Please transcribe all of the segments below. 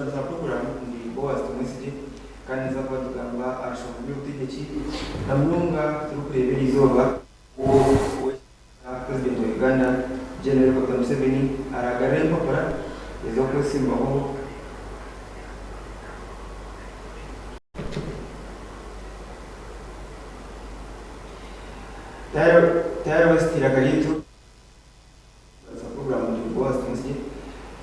Mbaranisa puroguraamu ndi Boaz Tumwesigye kandi ninza kuba nitugamba aha nshonga y'eby'obutegyeki na munonga turikureeba eriizooba obu ow'ekitiinisa Purezidenti wa Uganda Gen. Yoweri Kaguta Museveni araagarure empapura ez'okwesimbaho. Tayari West eiraka ryaitu. Mbaranisa puroguraamu ndi Boaz Tumwesigye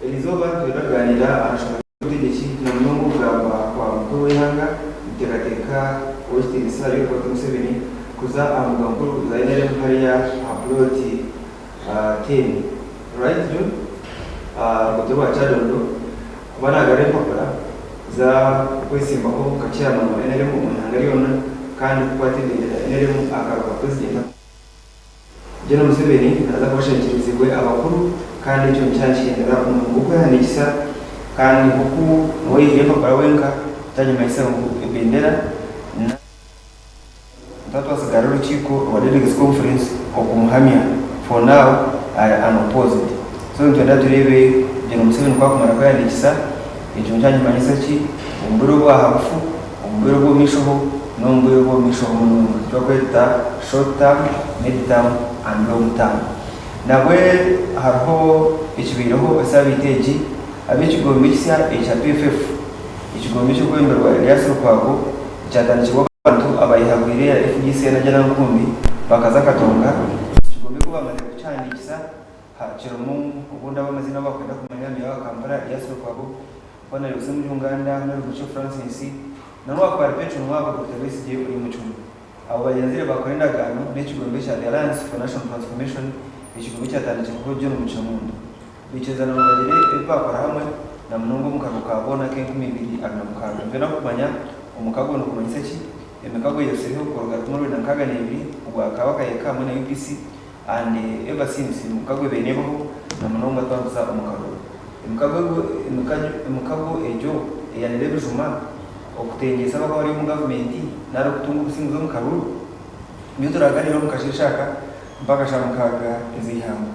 eriizooba nitwenda kugaaniira aha nshonga Obutegyeki na munonga okugamba kwa mukuru w'eihanga nituteekateeka Ow'ekitiinisa Yoweri Kaguta Museveni kuza aha mbuga nkuru za nrm hariya aha plot ten right John? Aha ruguuto rwa Kyadondo kuba nagarura empapura za kwesimbaho nka chairman wa nrm omu ihanga ryona kandi kukwata ebendera ya nrm aha karuru ka purezidenti ako. Gen Museveni naaza kuba ashenekyereziibwe abakuru kandi ekyo nikyakihendera omurimo gw'okwehandiikisa kandi nk'oku niwe oihire empapura wenka kyanyimanyisa ngu ebendera na Nituba twasigarira orukiiko rwa Delegates Conference okumuhamya for now ari unopposed so nitwenda tureebe Gen Museveni ku akumara kwehandiikisa ekyo nikyanyimanyisa ki omu bwire obwa hagufu omu bwire obw'omu maisho ho n'omu bwire obw'omu maisho ho munonga, eki barikweta short term, mid term and long term. Nabwe hariho ekibaireho esaabiiti egi, ab'ekigombe ekisya ekya PFF, ekigombe ekirikwebemberwa Erias Lukwago ekyatandikirwe abantu abayehabwire ya FDC ya Najjanankumbi bakaza Katonga, ekigombe ku baamazire kukihandiikisa kirimu obundi ab'amaziina abu barikwenda kumanya, Meeya wa Kampala Erias Lukwago, Hon. Ssemujju Nganda, Hon. Mucyo Francis, na n'owakuba ari Patron waabo Dokita Besigye ori omu kihumi. Abo bagyenzire baakora endagaano n'ekigombe ekya The Alliance for National Transformation, ekigombe ekyatandikirweho John Mukiiramunda. Baikirizana ngu bagire ebi baakora hamwe na munonga omu karuru ka boona ak'e 2026. Nitwenda kumanya omukago nikumanyisa ki? Emikago eyotsireho kuruga 1962 ogwa Kabaka Yeka hamwe na UPC and ever since emikago ebaire nebaho na munonga twatuza omu karuru. Emikago Emikago egyo eyanire ebijuma, okutengyesa abakuba bari omu gavumenti nari okutunga obusinguzi omu karuru? Nibyo turaganiire omu kasheeshe aka mpaka shaaha mukaaga ez'eihangwe.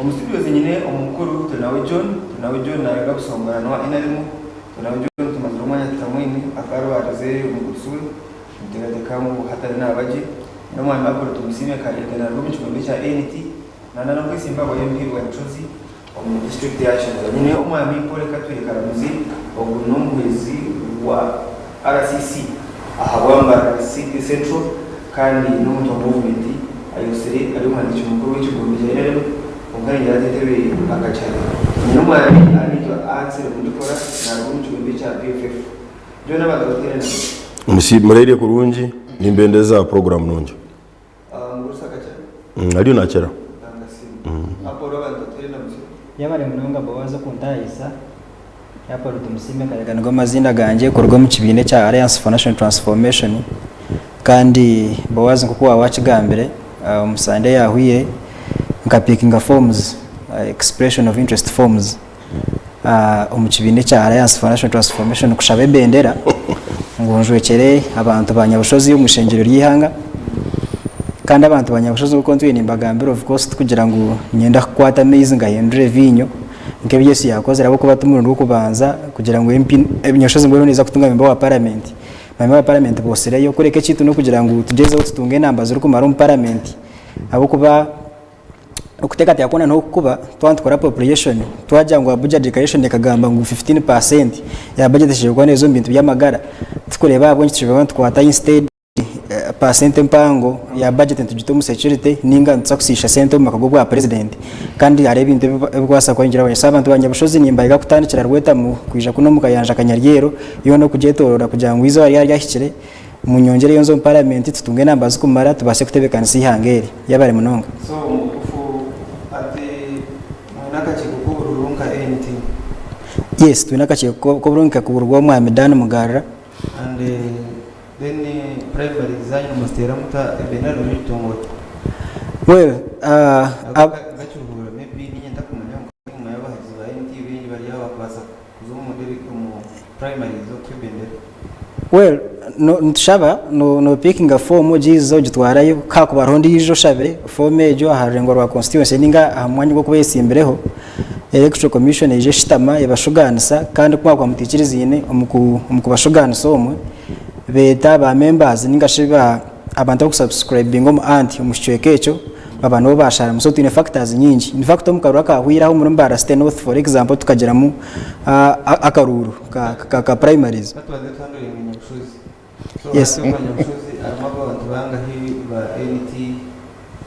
Omu studios nyine omukuru Turinawe John, Turinawe John naruga Busongora n'owa nrm. Turinawe John tumazire omwanya tutamwine akaba arwarize omugurusi we, nituteekateeka ngu hati ariyo naaba gye. Nyine omwami Apollo Tumusiime Karega naruga omu kigombe ekya NT nana n'okwesimba ahabwa MP wa Nyamushozi. Omu disiturikiti ya Kyengera nyine Omwami Paul Katwire Karamuzi, ogu n'omuhwezi wa RCC ahabwa Mbarara City Central kandi n'omuntu wa gavumenti ayotsire ari omuhandiiki mukuru w'ekigombe kya nrm kwonka ningira hati entebe akagihayo. Nyine Omwami Anitwa Ansel Mudikora naruga omu kigombe kya PFF. Byona abantu bateire nabo. Muraire kurungi, nimbendeza puroguramu nungi. Ariyo nakira. Yebare munonga Boaz okuntahisa. Apollo Tumusiime Karega nigo maziina gangye kuruga omu kibiina ekya Alliance for National Transformation. Kandi Boaz nk'oku waaba wakigambire, omu Sande eyahweire nka pikinga forms, expression of interest forms omu kibiina ekya Alliance for National Transformation kushaba ebendera ngu njwekyere abantu ba Nyabushozi omu ishengyero ry'eihanga. Kandi abantu ba Nyabushozi nk'oku ntwire nimbagambira of course tikugira ngu niinyenda kukwata amaizi ngahindure viinyo nk'ebi Yesu yaakozire ahabw'okuba ti murundi gw'okubanza kugira ngu MP Nyabushozi mbwenu neeza kutunga memba wa paramenti. Ba memba ba paramenti bootsireyo kureka ekyaitu n'okugira ngu tugyezeho tutunge enamba zirikumara omu paramenti ahabw'okuba Okuteekateeka kwona n'okukuba twaba nitukora appropriation twagira ngu Abuja declaration ekagamba ngu 15 per cent ya budget eshemereire kuba neeza omu bintu by'amagara tikureeba ahabw'enki tushemereire kuba nitukwata instead percent empango ya budget nitugita omu security ninga nituza kusiisha sente omu maka g'obwa president kandi hariho ebintu ebikubaasa kwongyera so abantu ba Nyabushozi nimbahiga kutandikira Rwetamu kwija kunu omu Kayanja Kanyaryeru yoona okugyetoroora kugira ngu eizooba ryaba ryahikire Munyongyereyo nze omu paramenti tutunge enamba zirikumara tubaase kutebeekanisa eihanga eri. Yebare munonga. So omugufu ati mwine akakiiko k'obururu nka NT? Yes, twine akakiiko k'obururu nikakuburwa Omwami Dan Mugarra. And then primaries zanyu muziteera muta ebendera nimwo egitunga ota? Well, Nka Kiruhura maybe ninye ntakumanya kwonka nimanya abahagizi ba NT baingi bari aho bakubaasa kuza omu primaries okuha ebendera. Well, nitushaba no pikinga form ogiiza ogitwarayo ku hakuba hariho ondiijo oshabire form egyo aha rurengo rwa constituency ninga aha mwanya ogu orikuba oyetsimbireho. Electoral Commission eija eshutama ebashugaanisa kandi ku mwakuba mutaikirizaine omu kubashugaanisa omwe, beeta ba members ninga shi abantu abakusubscribinga omu anti omu kicweka ekyo baba nibo basharamu. So twine factors nyingi. In fact omu karuuru akahweire aho omuri Mbarara City North for example tukagiramu akaruuru ka primaries. Ka tubanze tuhanduringe Nyabushozi. So Yes. hati omwa Nyabushozi harimu abantu bangahi ba NT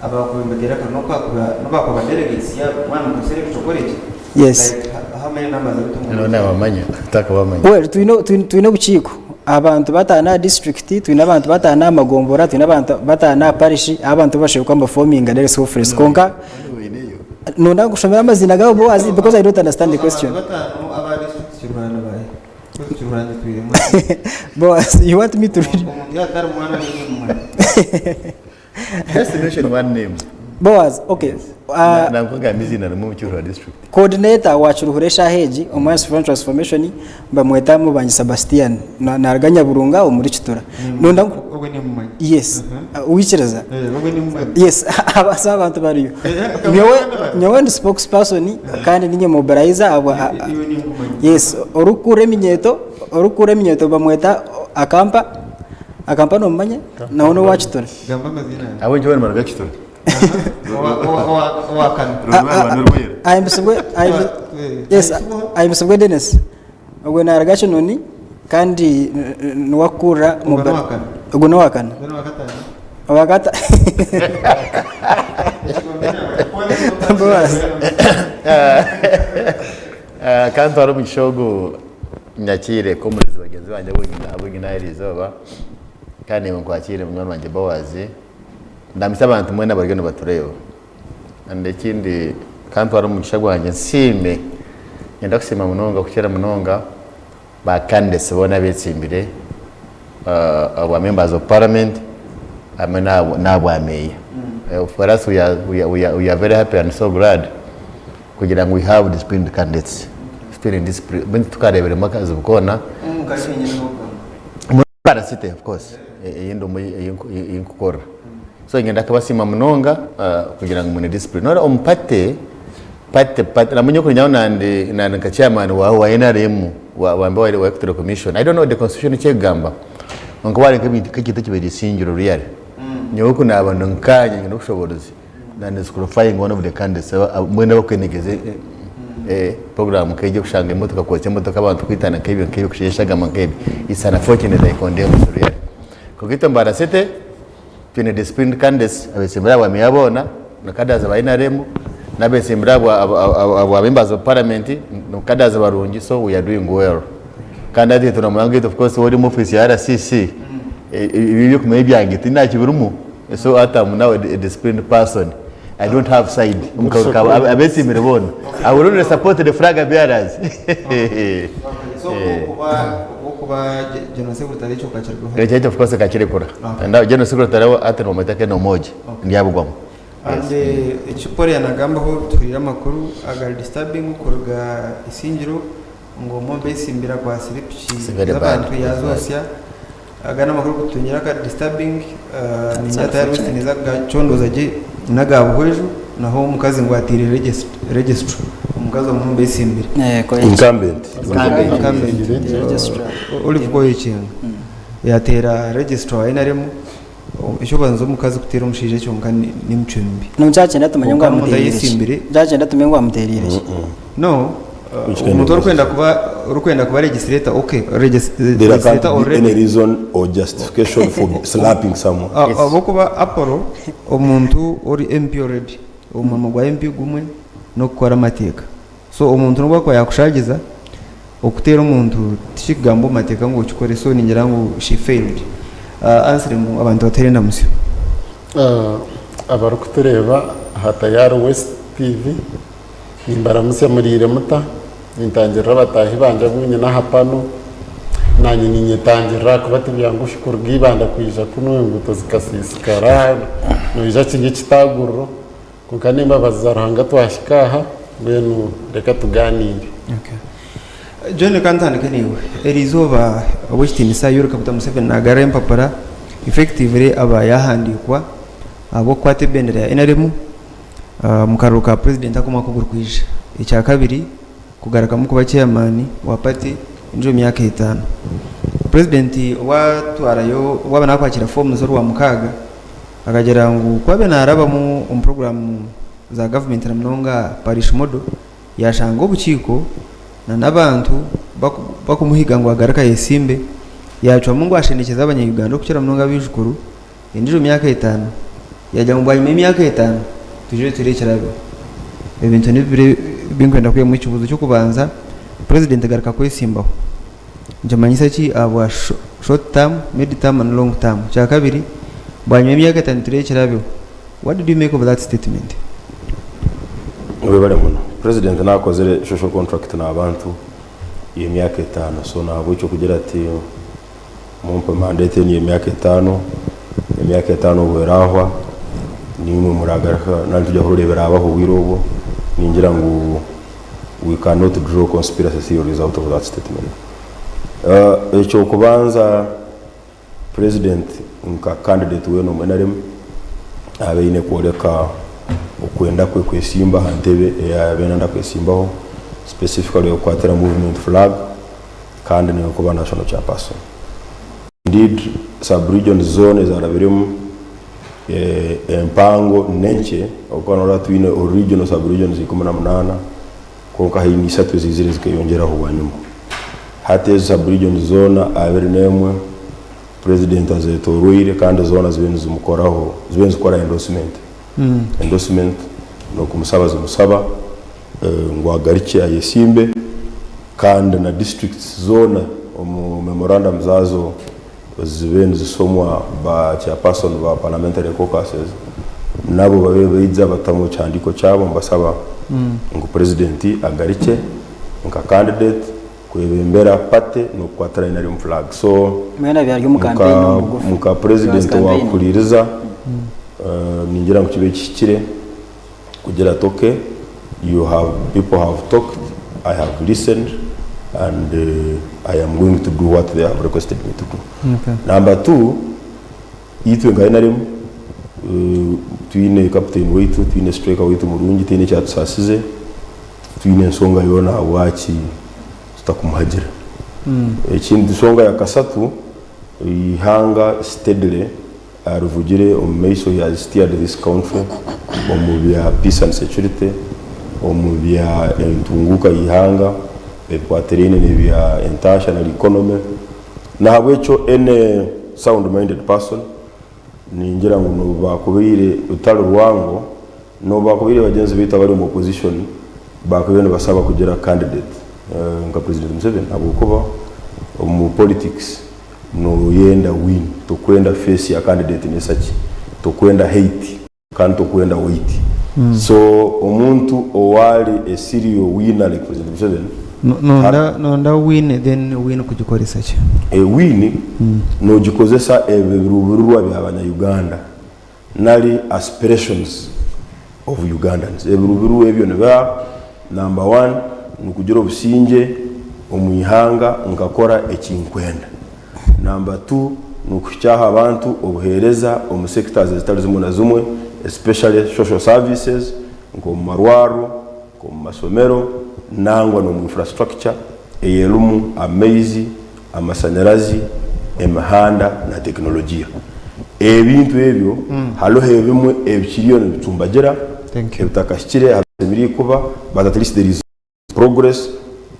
abakuba nibateera akaruuru n'obu bakuba ba delegates yaaba mwana mukozesa electoral college? Yes. Like how many numbers are we talking Noneho about? nabamanya takabamanya. Well, twine twine obukiiko. Abantu bataano aha district, twine abantu bataano aha magombora, twine abantu bataano aha parish, ahu abantu bashoboire kuba nibafominga delegates conference. Kwonka nonda nkushomere amaziina gaabo Boaz because I don't understand the question. Abantu bataano aba district Kiruhura ni baahi? Because Kiruhura nyitwiremu. Boaz, you want me to read? Omuntu yaaba atari mwana niiwe mumanya. Just mention one name. Boaz, okay. Nangwa gamba eiziina rimwe omu Kiruhura district. Coordinator wa Kiruhura eshaaha egi omu Alliance for Transformation bamweta Mubangi Sebastian naruga Nyaburunga omuri Kitura. Nonda ngu Ogwe nimumanya. Yes, wikiriza? Eh, ogwe nimumanya. Yes, aba abantu bariyo. Nyowe nyowe ndi spokesperson kandi ninye mobilizer ahabwa Iwe ninkumanya. Yes, orikukurira eminyeeto, orikukurira eminyeeto bamweta Akampa, Akampa nomumanya? Nawe n'owa Kitura. Gamba amaziina. Ahabw'enki boona nibaruga Kitura? Owakana. Rurwera n'orwera. Ahimbisibwe yes, ahimbisibwe Denis. Ogwo naruga Kinoni kandi niwe akukurira Ogwo n'owakana? Ogwo n'owakana. Then owakataano? Owakata Boaz. Ka ntware omugisha ogu nyakiire comrades bagyenzi bangye abu nyine aha eriizooba kandi naiwe nkwakiire munywani wangye Boaz. Ndamukye abantu mwena abariyo nibatureeba. And ekindi ka ntware omugisha gwangye nsiime, niinyenda kusiima munonga kukira munonga ba candidates boona abeetsimbire obwa members of parliament hamwe n'ahabwa meeya. For us we are, we are, we are very happy and so glad kugira ngu we have disciplined candidates. Twine discipline, mbwenu titukareebiremu akazibu koona. Mbarara City of course ei ndimu ei nkukora. So niinyenda kubasiima munonga kugira ngu mwine discipline. Noreeba omu party, party party nambwenu nyowe kurinyaho nandi nandi nka chairman wa NRM wa wa Electoral Commission, I don't know the constitution eki ekugamba kwonka wareeba nk'ekintu ekibaire isingiro really, nyowe ku naaba ndi nkaanye nyine obushoboorozi na disqualifying one of the candidates mbwenu abakwenegyeza program nk'egyo kushanga emotoka kwokya emotoka abantu kwitana nk'ebyo nk'ebyo kusheesha eshagama nk'ebyo it's unfortunate I condemn it really. Kwonka itwe Mbarara City twine disciplined candidates abetsimbire ahabwa meeya boona na cadres ba NRM n'abetsimbire ahabwa members of parliament ni cadres barungi so we are doing well. Kandi hati itwe nomurango gwaitu of course waaba ori omu office ya RCC ebi ebyokumanya ebyange tindakibirimu. So ati am now a disciplined person I don't have side abetsimbire boona I will only support the flag bearers. So kuba kuba general secretary ekyo okakirugwaho? Ekyo ekyo of course nkakirekura. And now general secretary ati nomweta Ken Omoji ndyabugwamu. And eki Paul yanagambaho tuhurire amakuru agari disturbing kuruga Isingiro ngu omwe omu besimbire akwatsire piki z'abantu yazotsya. Aga n'amakuru agu tutungire aga disturbing ningira tayari West neeza kugacondooza gye n'aga Buhweju naho omukazi ngu ateire registrar omukazi omwe omu besimbire. Incumbent. Incumbent. Olive Koyekyenga yateera registrar wa NRM ekyokubanza omukazi kuteera omushaija kyonka n'emicwe mibi. Ngu kyakyenda tumanye ngu Kwonka n'omuntu amutereire ki? ayesimbire. Kyakyenda tumanye ngu amutereire ki? No, Which kind omuntu of orikwenda kuba orikwenda kuba legislator okay There can't legislator be any already reason or justification for slapping someone. Ahabw'okuba Apollo omuntu ori MP already omurimo gwa MP gumwe n'okukora amateeka so omuntu n'obu akuba yakushagiza okuteera omuntu tikikugamba omu mateeka ngu okikore so ningira ngu she failed. Anselm abantu batuheere endamutsyo. Abarikutureeba aha Tayari West TV Nimbaramutsya muriire muta? Nintangirira abataahi bangye abu nyine aha pano. Naanye ninyetangirira ahakuba tibyanguhi kuruga Ibanda kwija kunu enguuto zikasiisikara, noija kiri ekitaaguriro. Kwonka n'embabazi za Ruhanga twahika aha, mbwenu reka tugaaniire. John reka ntandike naiwe. Eriizooba Ow'ekitiinisa Yoweri Kaguta Museveni naagarura empapura effectively aba yaahandiikwa ahabw'okukwata ebendera ya nrm. Omu karuru ka purezidenti ak'omwaka ogurikwija. Ekyakabiri, kugarukamu kuba chairman wa party endiijo myaka etaano. Purezidenti obu atwarayo, obu aba nakwakira forms orwamukaaga, akagira ngu ku abe narabamu omu puroguraamu za gavumenti na munonga parish model, yashanga obukiiko na n'abantu bakumuhiga ngu agaruke ayesimbe, yacwamu ngu ashendekyeze abanya Uganda okukira munonga abaijukuru endiijo myaka etaano. Yagira ngu bwanyima y'emyaka etaano twije tureebe ekiraabeho. Ebintu nibibiri ebi ndikwenda kwihamu ekibuuzo ky'okubanza, Purezidenti garuka kwesimbaho nikimanyisa ki ahabwa short term, mid term and long term? Ekyakabiri, bwanyima y'emyaka etaano tureebe ekiraabeho. What did you make of that statement? Webale muno. President nakozire social contract n'abantu y'emyaka etaano so nahabwekyo kugira ati mumpe mandate enu y'emyaka etaano, emyaka etaano obu erahwa nimwe muragaruka nari nitwija kurola ebirabaho obwire obwo, ningira ngu we cannot draw conspiracy theories out of that statement. Ekyokubanza President nka candidate weena omu nrm aba aine kworeka okwenda kwe kwesimba aha ntebe ei abaire nayenda kwesimbaho specifically okukwatira movement flag kandi n'okuba national chairperson. Indeed sub regions zoona ezarabiremu empango n'enkye ahabw'okuba noreeba twine regional sub regions 18 Kwonka haine ishatu eziizire zikeyongyeraho bwanyima. Hati ezo sub-regions zoona 21 Purezidenti azetoroire kandi zoona zibe nizimukoraho, zibe nizikora endorsement. Endorsement n'okumusaba zimusaba ngu agarukye ayesimbe kandi na districts zoona omu memorandum zaazo zibe nizishomwa ba chairperson ba parliamentary caucuses nabo babe baija batamu ekihandiiko kyabo nibasaba ngu purezidenti agarukye nka candidate kwebembera party n'okukwatira NRM flag. So Mwena byari omu campaign omu bugufu. nka He was purezidenti campaigning. owakuhuriiriza ningira ngu kibe kihikire kugira ati okay you have people have talked I have listened and I am going to do what they have requested me to do. Okay. Number two, itwe nka NRM twine captain waitu, twine striker waitu murungi, tihaine ekyatusaasize, titwine ensonga yoona ahabwaki tutakumuhagira. Ekindi ensonga ya kasatu, eihanga steadily Arivugire omu maiso, he has steered this country omu bya peace and security, omu bya entunguuka y'eihanga, ebikwatiraine n'ebya entaasha nari economy. Nahabwekyo any sound minded person ningira ngu n'obu baakubaire rutari rwango, n'obu baakubaire bagyenzi baitu abari omu opposition baakubaire nibasaba kugira candidate nka President Museveni ahabw'okuba omu politics Noyenda win tokwenda face ya candidate nesaki tokwenda height kandi tokwenda weight so omuntu owari a serial winner like president Museveni Nonda nonda win then win kugikoresa ki? E win nogikozesa ebirubirirwa bya banya Uganda nari aspirations of Ugandans. Ebirubirirwa ebyo nibiha? Number one nikugira obusingye omu ihanga nkakora eki nkwenda. Number two nikuhikya aha bantu obuheereza omu sectors ezitari zimwe na zimwe especially social services nk'omu marwariro, nk'omu masomero nangwa n'omu infrastructure eyerimu amaizi, amashanyarazi, emihanda na tekinologiya. Ebintu ebyo hariho ebimwe ebikiriyo nibicumbagira Thank you. ebitakahikire aha bisemereire kuba but at least there is progress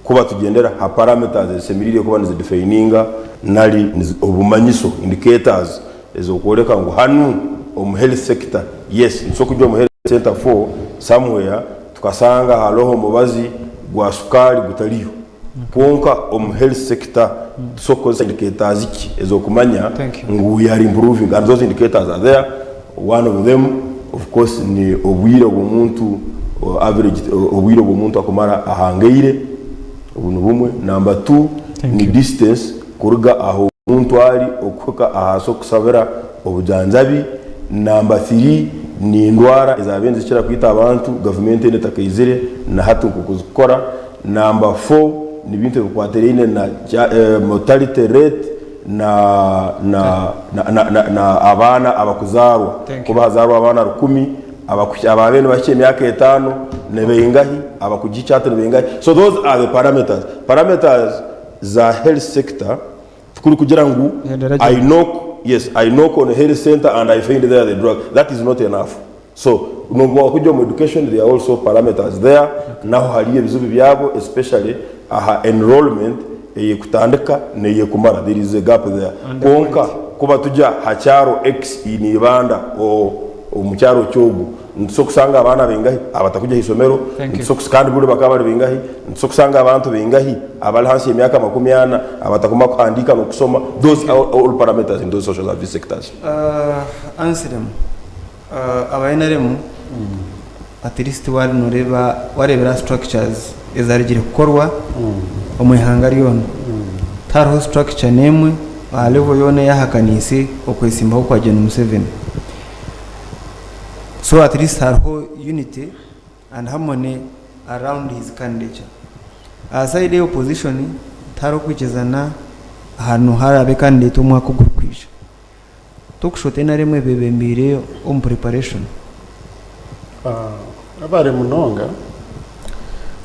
kuba tugyendera aha parameters ezisemereire kuba nizidefininga nari obumanyiso, indicators, ez'okworeka ngu hanu omu health sector yes nitusobola kugya omu health center for somewhere tukasanga hariho omubazi gwa sukaari gutariyo. Kwonka omu health sector tusobola kukozesa indicators ki ezokumanya Thank you. ngu we are improving and those indicators are there. One of them of course ni obwire obw'omuntu average obwire obw'omuntu akumara ahangaire obu ni bumwe. Number two Thank ni you. distance kuruga ahu omuntu ari okuhika ahaasi okusabira obujanjabi. Number three ni endwara ezabaire nizikira kwita abantu gavumenti enu etakaizire na hati nk'oku zikukora. Number four ni bintu ebikwatiraine na mortality rate na na na na abaana abakuzaarwa. Thank you. Kuba hazaarwa abaana rukumi. Ababaire nibahikya emyaka etaano nibaingahi, abakugihikya hati nibaingahi. So those are the parameters. Parameters za health sector tikuri kugira ngu I knock, yes, I knock on health center and I find there the drug. That is not enough. So nobu wakujya omu education there are also parameters there, naho hariyo ebizibu byabo especially aha enrollment eyekutandika neyekumara there is a gap there. Kwonka kuba tujya ha kyaro X in Ibanda or omu kyaro kyogu nitusa kusanga abaana baingahi abatakujya aha isomero, nitusa kandi buri bakaba bari baingahi, nitusa kusanga abantu baingahi abari hansi y'emyaka 40 abatakuma kuhandiika n'okusoma, those are all parameters in those social service sectors. Anselm, Aba nrm at least waaba noreeba wareebera aha structures ezarugire kukorwa omu ihanga ryona, tihariho structure n'emwe aha level yoona eyahakaniise okwesimbaho kwa Gen Museveni. So at least hariho unity and harmony around his candidature. Aha side eya opposition tihariho kwikizana aha noha araabe candidate omwaka ogurikwija. Tokushusha oti nrm ebebembeire omu preparation. Webare munonga.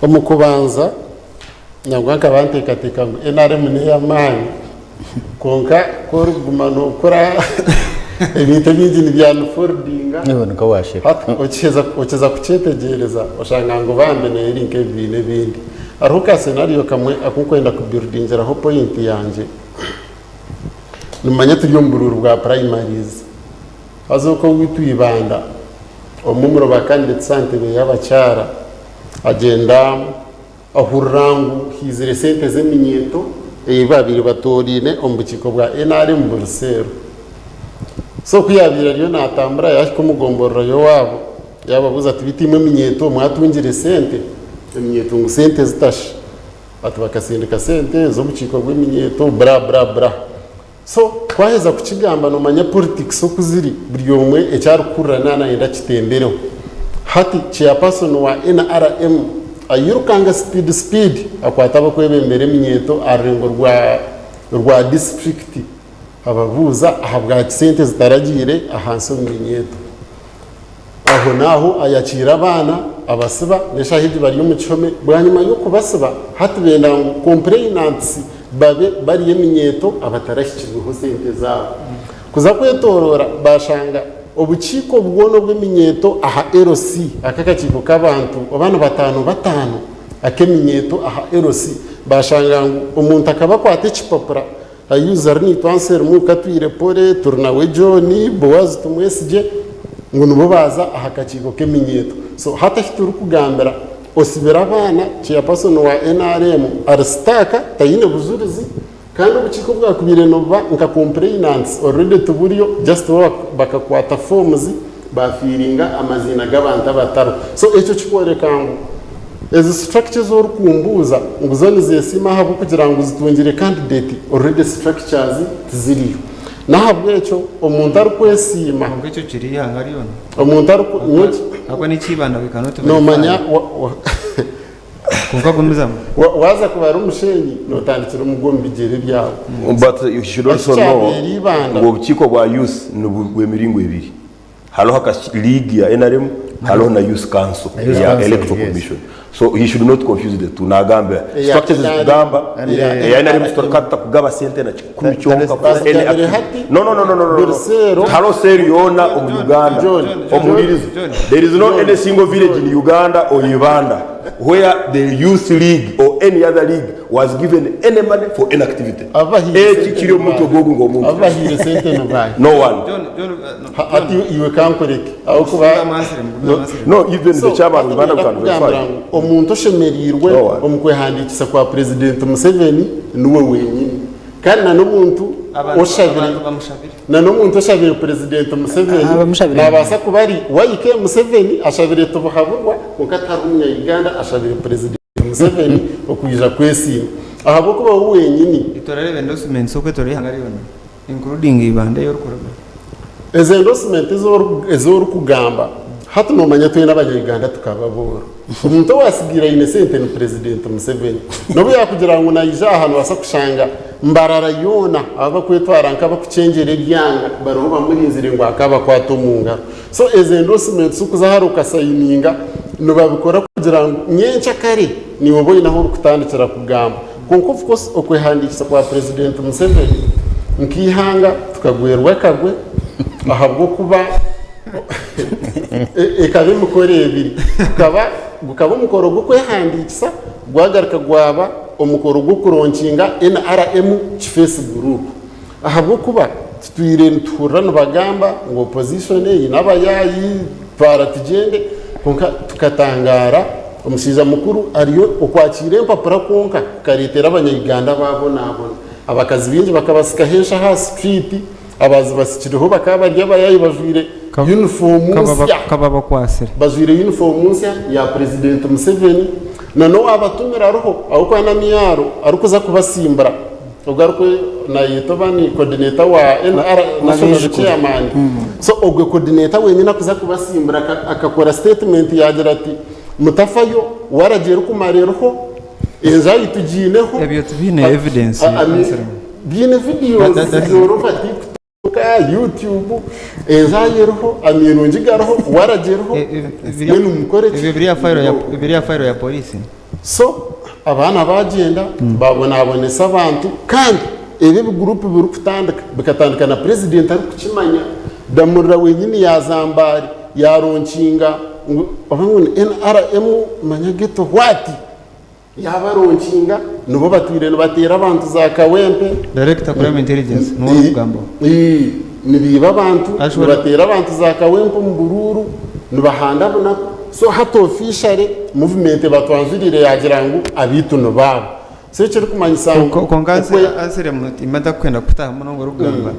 Omu kubanza nangwa nkaba nteekateeka ngu nrm n'ey'amaani kwonka ku orikuguma nookora ebintu ebingi nibyanfoldinga Iwe nikwo waasheka. hati okiheza okiheza kukyetegyereza oshanga ngu bambi nayo eri nk'ebibiina ebindi. Hariho ka scenario kamwe aku nkwenda kubuildingiraho point yangye. Nimumanya turi omu buruuru bwa primaries haza okwo owaitu Ibanda omwe omuri ba candidates aha ntebe y'abakyara agyenda ahurira ngu haizire sente z'eminyeeto ei babaire batooraine omu bukiiko bwa nrm buri seero. So ku yaabaire ariyo naatambura yaahika omu gomborora y'owaabo yaababuuza ati beitu imwe eminyeeto mwatungire sente? Eminyeeto ngu sente zitashi. Ati bakasindika sente z'obukiiko bw'eminyeeto bra bra bra. So twaheza kukigamba nomanya politics oku ziri buri omwe eki arikuhurira naaba nayenda akitembereho. Hati chairperson wa nrm ayirukanga speed speed akwata abakwebembera eminyeeto aha rurengo rwa rwa district ababuuza ahabwaki sente zitaragiire ahansi omu minyeeto. Ahonaaho ayakiira abaana, abasiba, n'eshaaha egi bari omu kihome. Bwanyima y'okubasiba, hati benda ngu complainants babe bari eminyeeto abatarahikirweho sente zaabo. Kuza kwetoroora baashanga obukiiko bwona obw'eminyeeto aha LC, aka akakiiko k'abantu oba ni bataano bataano ak'eminyeeto aha LC, baashanga ngu omuntu akaba akwata ekipapura Ayuza ari naitwe Anselm, Katwire Pole, Turinawe John, Boaz Tumwesigye ngu nibo baaza aha kakiiko k'eminyeeto. So hati ahi turikugambira osibire abaana, chairperson wa nrm ari stuck taine bujurizi kandi obukiiko obwakubaire nibuba nka complainants already tiburiyo just bo bakakwata forms bafiiringa amaziina g'abantu abatariho. So ekyo kikworeka ngu Ezi structure ezi orikumbuuza ngu zo nizesiima ahabw'okugira ngu zitungire candidate, already structures tiziriyo. N'ahabw'ekyo omuntu arikwesiima. Kwonka ekyo kiri eihanga ryona. Omuntu ariku, nyowe ki. Ahabw'okuba n'eky'Ibanda we cannot verify. Noomanya wa, wa, Kwonka gumizamu. wa, waaza kubara omusheenyi, nootandikira omu gw'omu bigyere byawe. But you should also know Ekikyabeire Ibanda. ngu obukiiko bwa youth nibw'emiringo ebiri. Hariho aka league ya nrm hariho na youth council Youth eya Council, electoral yes. commission so he should not confuse the two nagamba Eya structures NRM. ezikugamba Eya eya nrm NRM. tutakugaba sente na kikumi kyonka for Basi any byabire activity. hati, no no no no no no buri no seero- hariho seero yoona omu Uganda John, omuhuririze John, there is no any single village in Uganda or Ibanda where the youth league or any other league was given any money for any activity. Abahiire Eki sente kiri omu mutwe ni gw'ogu ng'omuntu. Abahiire sente ni baahi? No one. John, John, no, Ha- Hati iwe kankureke ahabw'okuba Gumizamu answer, gumizamu answer. No, even So, the chairman hati of Uganda niinyenda can kukugambira verify. ngu omuntu oshemereirwe No one. omu kwehandiikisa kwa Purezidenti Museveni niwe wenyini. Kandi na n'omuntu Abantu oshabire abantu bamushabire. na n'omuntu oshabire Purezidenti Museveni Abamushabire. naabaasa kuba ari YK Museveni ashabire Tibuhaburwa kwonka tihariho Munya-Uganda ashabire Purezidenti Museveni okwija kwesiima ahabw'okuba we wenyini. Itwe orareeba endorsements okwetoroora eihanga ryona including Ibanda ei orikuruga. Ezo endorsement ezi orikugamba hati nomanya twena abanya-Uganda tukaba abooro. Omuntu owatsigaire aine sente ni Purezidenti Museveni. N'obu yaakugira ngu naija aha noobaasa kushanga. Mbarara yoona abakwetwara nk'abakucengyera ebyanga bariho bamurinzire ngu akabakwata omu ngaro. So ezo endorsements okuza hare okasayininga nibabikora kugira ngu nyenkyakare niiwe obe oine ahu orikutandikira kugamba. Kwonka of course okwehandiikisa kwa President Museveni nk'eihanga tukagwerwa akagwe ahabw'okuba ekaba emikoro ebiri. Gukaba gukaba omukoro gw'okwehandiikisa gwagaruka gwaba omukoro gw'okuronkinga NRM Kifeesi Group. Ahabw'okuba tutwire nituhurira nibagamba ngu opposition eine abayaayi twara tugyende kwonka tukatangaara omushaija mukuru ariyo okwakiira empapura kwonka kukareetera abanya-Uganda baabonabona. Abakazi baingi bakabasikaho enshaho aha street, abaazibasikireho bakaba bari abayaayi bajwaire yunifoomu nsya. Kababakwasire. Bajwaire yunifoomu nsya ya Purezidenti Museveni na n'owaabatumire ariho ahabw'okuba na Miaro arikuza kubasimbura. Ogwo arikwe nayetwa oba ni coordinator wa NR national chairman. So ogwe coordinator wenyine akuza kubasimbura akakora statement yagira ati mutafayo waragi erikumara eriho enju ayi tugiineho. Ebyo tibiine evidence. Biine videos ziri all over TikTok, YouTube, enju ayi eriho, amirungi gariho, waragi eriho, mbwenu mukore ki? Ebyo biri aha file ya police? So abaana baagyenda baabonabonesa abantu kandi ebi ebiguruupu birikutandika bikatandika na purezidenti arikukimanya. Damurira wenyini yaaza Mbale yaaronkinga ngu oba ngu ni NRM manya ghetto what? Yaabaronkinga nibo batwire nibateera abantu za Kawempe. Director Crime Intelligence niwe orikugambaho? Nibiiba abantu, nibateera abantu za Kawempe omu buruuru, nibahanda bunaku. So hati officially movement ebatwanjuriire yaagira ngu abaitu ni baabo. So ekirikumanyisa ngu Kwonka ansiremu imwe ntakukwenda kukutahamu munonga orikugamba,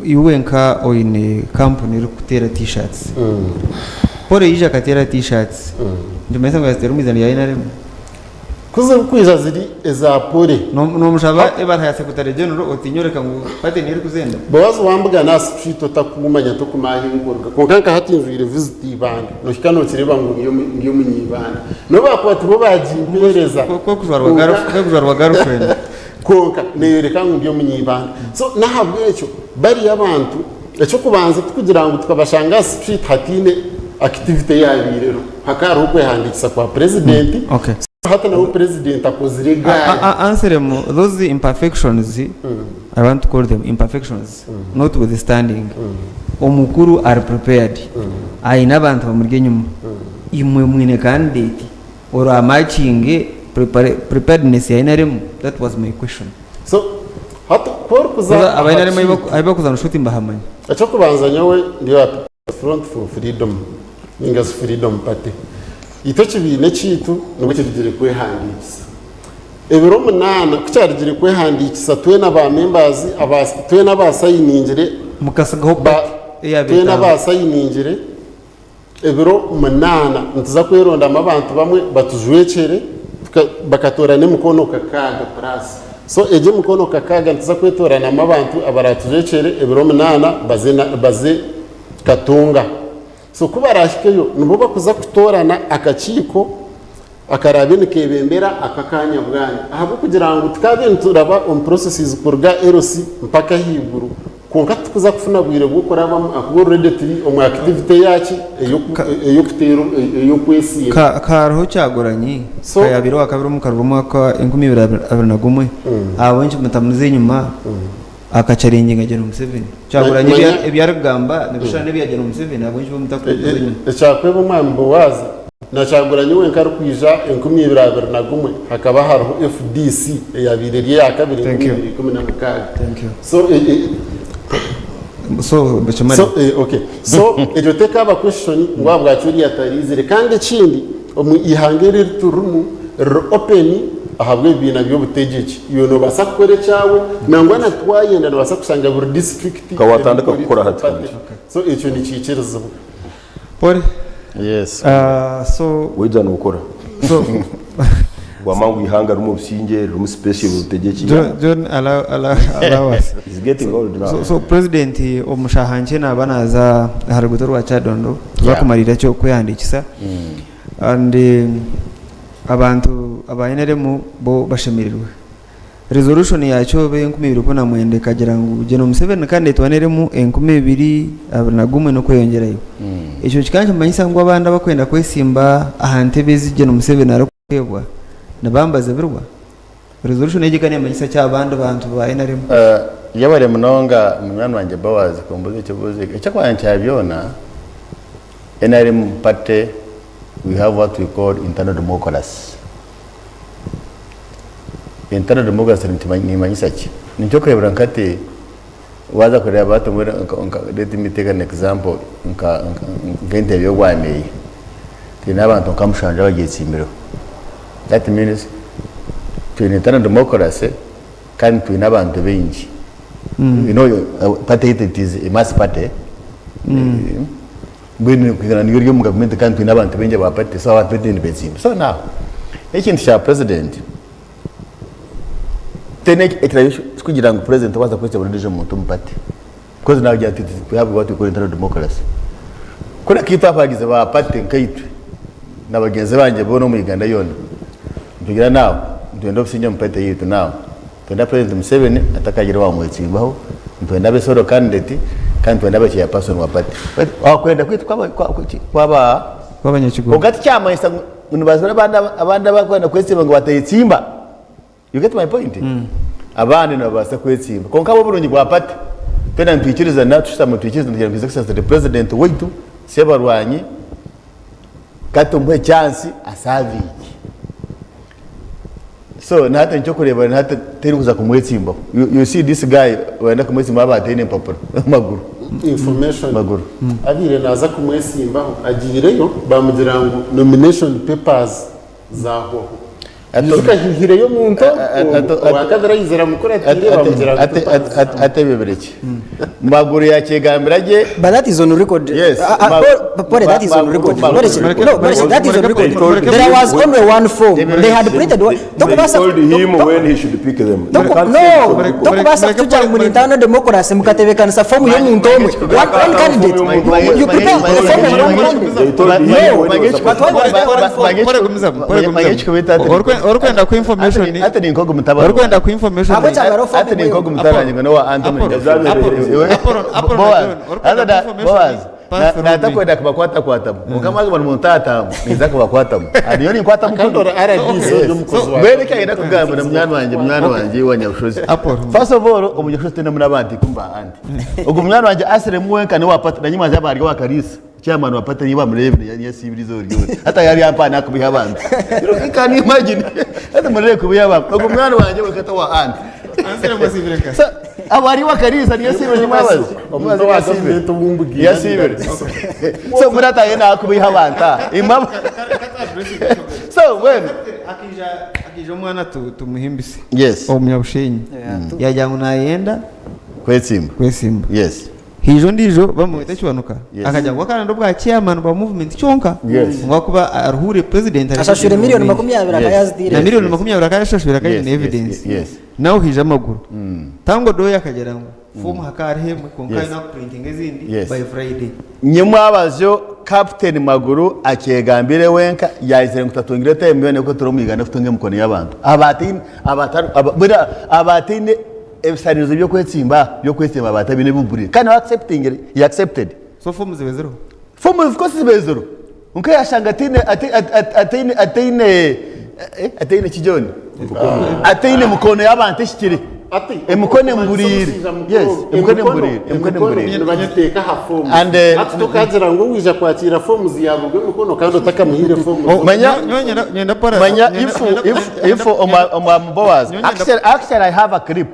iwe nka oine kampuni erikuteera t-shirts, Paul yaija akateera t-shirts, nikimanyisa ngu yaziteera omu eiziina rya NRM? Ku zirikwija ziri eza pore. Nomushaba ebaraha ya Secretary General oti nyoreka ngu party niyo erikuzenda? Boaz wambugana aha street otakumanya tokumanya ahu nkuruga kwonka nka hati njwaire visit Ibanda nohika nokireeba ngu ndi omunyibanda nobu bakuba tibo bagimpereza Kwekujwarwa girlfriend. Kwonka neyoreka ngu ndi omunyibanda so nahabwekyo bariya abantu ekyokubanza tikugira ngu tukabashanga aha street hatiine activity eyabaireho hakaba hariho okwehandiikisa kwa president. Hati nawe president akozire egaari. Ansiremu those imperfections I want to call them imperfections notwithstanding omukuru ari prepared aine abantu bamuri enyima imwe mwine candidate oramatchinge preparedness ya nrm that was my question. So hati ku orikuza Aba nrm ahu barikuza noshuusha oti nibahamanya. Ekyokubanza nyowe ndi owa People's Front for Freedom ninga shi Freedom Party. Itwe ekibiina ekyaitu nibwo kirugire kwehandiikisa. Ebiro munaana ku kyarugire kwehandiikisa twena ba members aba twena abasayiningire Mukasigaho ba party eya twena betaano. abasayiningire ebiro munaana nituza kwerondamu abantu bamwe batujwekyere tuka bakatoorana emikono kakaaga plus. So egyo emikono kakaaga nituza kwetoranamu abantu abaratujwekyere ebiro munaana baze baze Katonga. So ku baraahikeyo nibo bakuza kutoorana akakiiko akaraabe nikeebembera aka akaanya bwanya ahabw'okugira ngu tukaabaire nituraba omu processes kuruga LC mpaka ahaiguru kwonka titukuza kufuna bwire bw'okurabamu ahakuba already turi omu activity eyaki ey'okuteera ey'okwesiima. Ka hariho Kyagulanyi So ka yaabaire owaakabiri omu karuru omwaka wa 2021, ahabw'enki mutamuza enyima akacharenginga General Museveni? Kyagulanyi Manya ebi arikugamba nibishushana n'ebya General Museveni, ahabw'enki bo mutakuza enyima? Ekyakweba omwami Boazi na Kyagulanyi wenka arikwija 2021 hakaba hariho FDC eyabaire eri eyakabiri Thank you. 2016. Thank you. So e, e, So bikimare. So, eh, okay. So egyo tekaaba question ngu ahabwaki oriya atariizire. Kandi ekindi omu ihanga eri eriturimu riri open ahabw'ebibiina by'obutegyeki. Iwe noobaasa kukora ekyawe nangwa na twayenda noobaasa kushanga buri district Nka watandika erimu kukora political hati party. hati. So ekyo nikiikirizibwa. Pole. Yes. So Waija nookora. so Wamanya ngu eihanga ririmu obusingye, ririmu space y'obutegyeki. John, John allow, allow, allow us. It's getting old now. So, so president omu shaaha nkye naaba naaza aha ruguuto rwa Kyadondo Yeah. bakumarira ki okwehandiikisa and abantu aba NRM bo bashemereirwe. Resolution ya Kyobe 2019 ekagira ngu Gen. Museveni candidate wa nrm 2021 n'okweyongyerayo. Ekyo kikaba nikimanyisa ngu abandi abakwenda kwesimba aha ntebe ezi Gen. Museveni arikuheebwa nibambazibirwa? Resolution egi ekaba nemanyisa ki abandi bantu ba nrm? Yebare munonga munywani wangye Boaz kumbuuza ekibuuzo ekyo. Eky'okubanza kya byona, nrm party we have what we call internal democracy. Internal democracy nimanyisa ki? Nikyokureebera nka hati waaza kureeba hati mbwenu let me take an example nka nk'entebe y'obwa meeya, twine abantu nka mushanju abagyetsimbireho. That means twine internal democracy kandi twine abantu baingi. You know party yaitu it is a mass party. Mbwenu kwingana niyo eri omu gavumenti kandi twine abantu baingi aba party so abantu baitu nibetsimba. So now ekintu kya president tene ekiragiro kikugira ngu president obaasa kwetsimba n'ondiijo muntu omu party because nagira nti we have what we call internal democracy. Kureka itwe abahagizi ba party nkaitwe na bagyenzi bangye boona omu Uganda yoona nitugira now nitwenda obusingye omu party yaitu now. Nitwenda President Museveni atakagira owamwetsimbaho, nitwenda abe solo candidate kandi nitwenda abe chairperson wa party. Okwenda kwaitu kwaba Kw'abanyakigo. Kwonka tikyamanyisa ngu nibazibira abandi abandi abakwenda kwetsimba ngu batayetsimba. You get my point? Abandi nibabaasa kwetsimba kwonka ahabw'oburungi bwa party twena nitwikirizana tushutama twikirize tugira ngu His Excellency the President waitu Ssebarwanyi ka tumuhe chance asavinge. So na hati nikyo kureeba na hati teri kuza kumwetsimbaho. You, you see this guy wenda kumwetsimbaho aba ataine empapura maguru. Information Maguru. abaire naaza kumwetsimbaho agiireyo bamugira ngu nomination papers zahwaho. Ijuka hihireyo omuntu owakabiri aizire amukuratiire bamugira ngu papers zahwaho. Atebebire ki? Maguru yakyegambira gye. But that is on record. Yes. Paul, that is on record. No, that is on record. There was only one form. They had printed one. They told him when he should pick them. No, tokubaasa kutugira ngu muri internal democracy mukatebeekanisa fomu y'omuntu omwe. One candidate. You prepare the form of one candidate. No. But why was there one form? Orikwenda ku information Ati ni nkogu mutabani. Orikwenda ku information Abo kyabaro form Ati ni nkogu mutabani ngo wa Anthony. Apollo, Boaz. orikwenda ku information Boaz. pass through me. Natakwenda kubakwatakwatamu. Mukama agamba ngu ntatamu ninza kubakwatamu. Ariyo ninkwatamu Kandi ora RDC ori omukozi wa Mbwenu eki ayenda kugambira munywani wangye munywani wangye wa Nyabushozi. Apollo. First of all omunyabushozi twine muri abantu ikumi ba anti. Ogwo munywani wangye asiremu wenka niwe wapata nanye mwanzi aba ari owa Kariisa. Chairman wa party niwe bamureebire yasiibire eizooba ryona. Hati yari yampaha nakubiha abantu. You can imagine. Hati murebe kubiha abantu. Ogwo munywani wangye wenka ta wa anti. So, aba ari owa Kariisa niyo yasiibire nimwabaza. Omuntu owa gavumenti ou mbugire. Yasiibire. So mbwenu hati ariyo nakubiha abantu aha. Imwe aba- So mbwenu. Akaija omwana tumuhimbise Yes. omunyabushenyi yagira ngu nayenda Kwetsimba. kwesimba Yes. Haija ondiijo bamweta Kiwanuka Yes. akagira ngu akaba nari obwa chairman bwa movement kyonka Yes. ngu ahakuba aruhuure president areke Ashashwire kugira milioni mingi. 20 Yes. akayazitiire. Na milioni Yes. 20 akayashashwire akaba Yes, aine yes, evidence. yes. Nawe haija amaguru. Tango Doyo akagira ngu fomu hakaba hariho emwe kwonka Yes. aine kuprintinga ezindi Yes. by Friday. Nyimwabazyo Captain Maguru akyegambire wenka yaizire ngu tatungire time yoona yokutura omu Uganda kutunga emikono y'abantu abataine abatari aba mbwenu abataine Ebisanizo by'okwetsimba by'okwetsimba baatabiine ebi mpuriire kandi nawe acceptingire, he accepted. So fomu zibe ziriho? Fomu of course zibe ziriho. Kwonka yashanga ataine ataine ataine ataine ki John? Ataine mikono y'abantu ehikire. Emikono emuburiire. Yes, emikono emuburiire. Emikono emuburiire. Nibagiteeka aha fomu. And Hati tokagira ngu owaija kwakiira fomu yaburwa emikono kandi otakamuhaire fomu. Manya Nyenda Paul manya if if if omwa Boaz actually actually I have a clip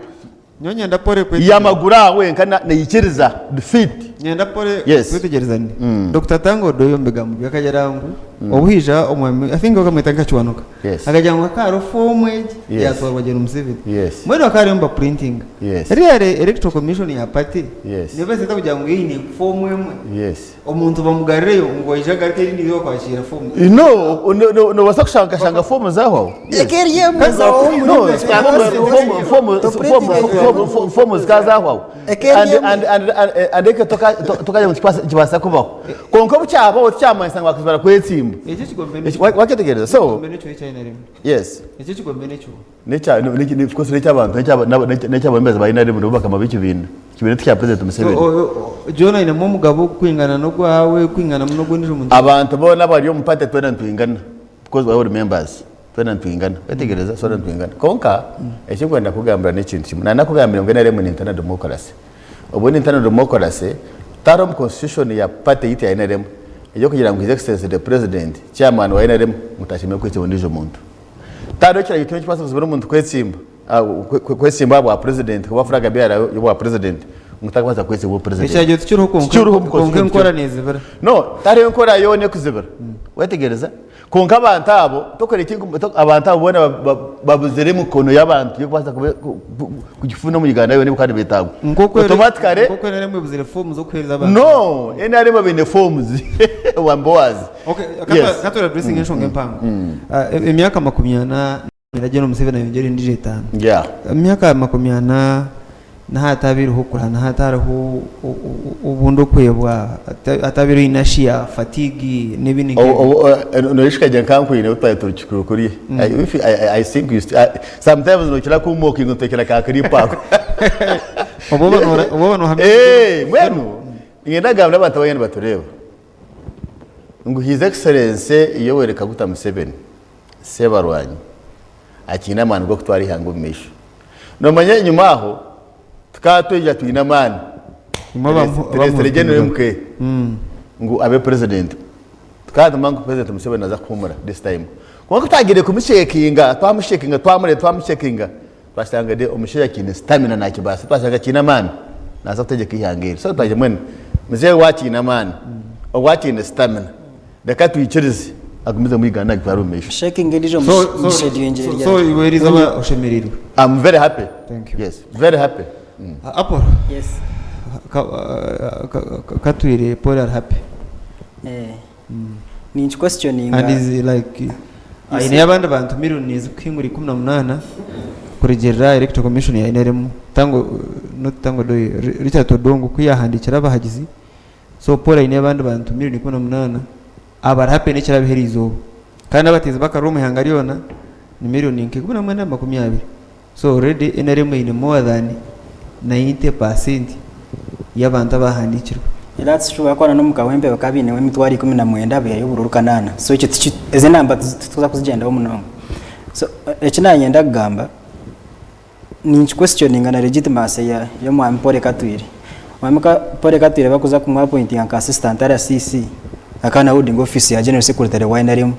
Nyowe nyenda Paul kwetegyereza. yamaguru aha wenka naikiriza defeat. Nyenda Paul Yes. kwetegyereza ni. Dokita Tanga Odoyo omu bigambo bye akagira ngu obu haija omwami I think bakamweta nka Kiwanuka. Yes. Akagira ngu hakaba hariho foomu egi Yes. yatwarwa Gen Museveni. Yes. Mbwenu bakaba bariyo nibaprintinga. Yes. Really electoral commission ya party Yes. nebaasa eta kugira ngu eine foomu emwe. Yes. Omuntu bamugarireyo ngu aije agaruke erindi izooba kwakiira foomu. No, no, no, nobaasa kushangashanga foomu zahwaho. Eka eri emwe zaho No, fomu fomu fomu fomu fomu zikaba zahwaho. Eka eri And emwe. and and and and ekyo toka tokagira ngu nikibaasa kubaho. Kwonka obu kyabaho tikyamanyisa ngu bakazibara kwetsimba. kwesimba. Ekyo ekigombe Eki- wa- Wakyetegereza? So, ekigombe nekyo ekya NRM. yes. Ekyo ekigombe nekyo. Nekya ne- ne- of course neky'abantu neky'aba- n'aba- nekya- neky'abebembezi ba NRM nibo bakama b'ekibiina. Ekibiina tikya President So, Museveni. John ainemu omugabo kwingana n'ogwawe, kwingana n'ogw'ondiijo muntu. Abantu boona abari omu party twena nitwingana because we are all members. Twena nitwingana. Wetegereza? Twena nitwingana. Kwonka ekinkwenda kukugambira n'ekintu kimwe. Nanakugambire ngu NRM ni internal democracy. Obwo ni internal democracy, tihariho omu constitution ya party yaitu ya NRM ey'okugira ngu His Excellency the President, Chairman wa NRM ngu tashemereire kwetsimba ondiijo muntu. Tihariho ekiragiro kyona ekirikubaasa kuzibira omuntu kwetsimba kwetsimba aha bwa president kuba flag bearer y'obwa president ngu tarikubaasa kwetsimba obu president. Ekiragiro tikiriho kwonka Tikiriho omu kwonka constitution enkora tikiriho. nezibira. No, tihariho enkora yoona ekuzibira. Wetegereza? Kwonka abantu abo tokora eki abantu abo boona babuzire emikono y'abantu y'okubaasa kugifuna omu Uganda yoona ebikuba nibyetaagwa. Nk'oku Automatically nk'oku NRM ebuzire foomu z'okuheereza abantu. No, NRM baine forms wambowazi. Okay, Yes. katwara addressing enshonga empango. Ah, Emyaka 40 General Museveni ayongyere endiijo etaano. Yeah. Emyaka 40 naha hatabaireho okurwana hatariho obundi okwebwa hatabaireho inertia, fatigue n'ebindi nk'ebyo. Noyishukagye nka nkwine obu twari turi kikuru kuriya. I, I, I think you st- I, sometimes nokira kummokinga otekera ka clip ako. Oba oba nohamya. Eh, mbwenu niinyenda kugambira abantu abariyo nibatureeba ngu His Excellency Yoweri Kaguta Museveni Sebarwanyi akiine amaani g'okutwara eihanga omu maisho. Noomanya enyima aho tukaba twija twine amaani tureetsire General MK ngu abe president. Tukaba nitumanya ngu President Museveni naaza kuhuumura this time. Kwonka ku twagiire kumushekinga, twamushekinga, twamureeba twamushekinga, twashanga omushaija akiine stamina naakibaasa, twashanga akiine amaani naaza kutegyeka eihanga eri. So twagira mbwenu muzeeyi waaba akiine amaani, obu akiine stamina, Reka twikirize agumizemu Uganda agitware omu maisho. Shaking endiijo So, so, musheduyingire so, so iwe eriizooba oshemereirwe. I'm very happy. Thank you. Yes, very happy. Apollo, Yes. ka, ka, Katwire Paul ari happy. Eh. Ninki questioninga. And is like aineyo abandi bantu million ezikuhingura 18 kurugiirira Electoral Commission ya NRM Tango not Tango Doi Richard Odongo ku yahandiikire abahagizi So Paul aine abandi bantu milioni 18 abari happy n'ekirabeho eriizooba. Kandi abateezi b'akaruru omu ihanga ryona ni milioni nka 1920. So already nrm eine more than 90 per cent y'abantu abahandiikirwe. That's true ahakuba na n'omu Kawempe bakaba baineho emitwaro 19 baihayo oburuuru kanaana. So ekyo tiki ezi enamba tituza kuzigyendaho munonga. So eki nanyenda kugamba Ninki questioninga na legitimacy ya y'omwami Paul Katwire. Omwami Paul Katwire bakuza kumu appointinga nka assistant RCC akaba na holding office ya general secretary wa nrm.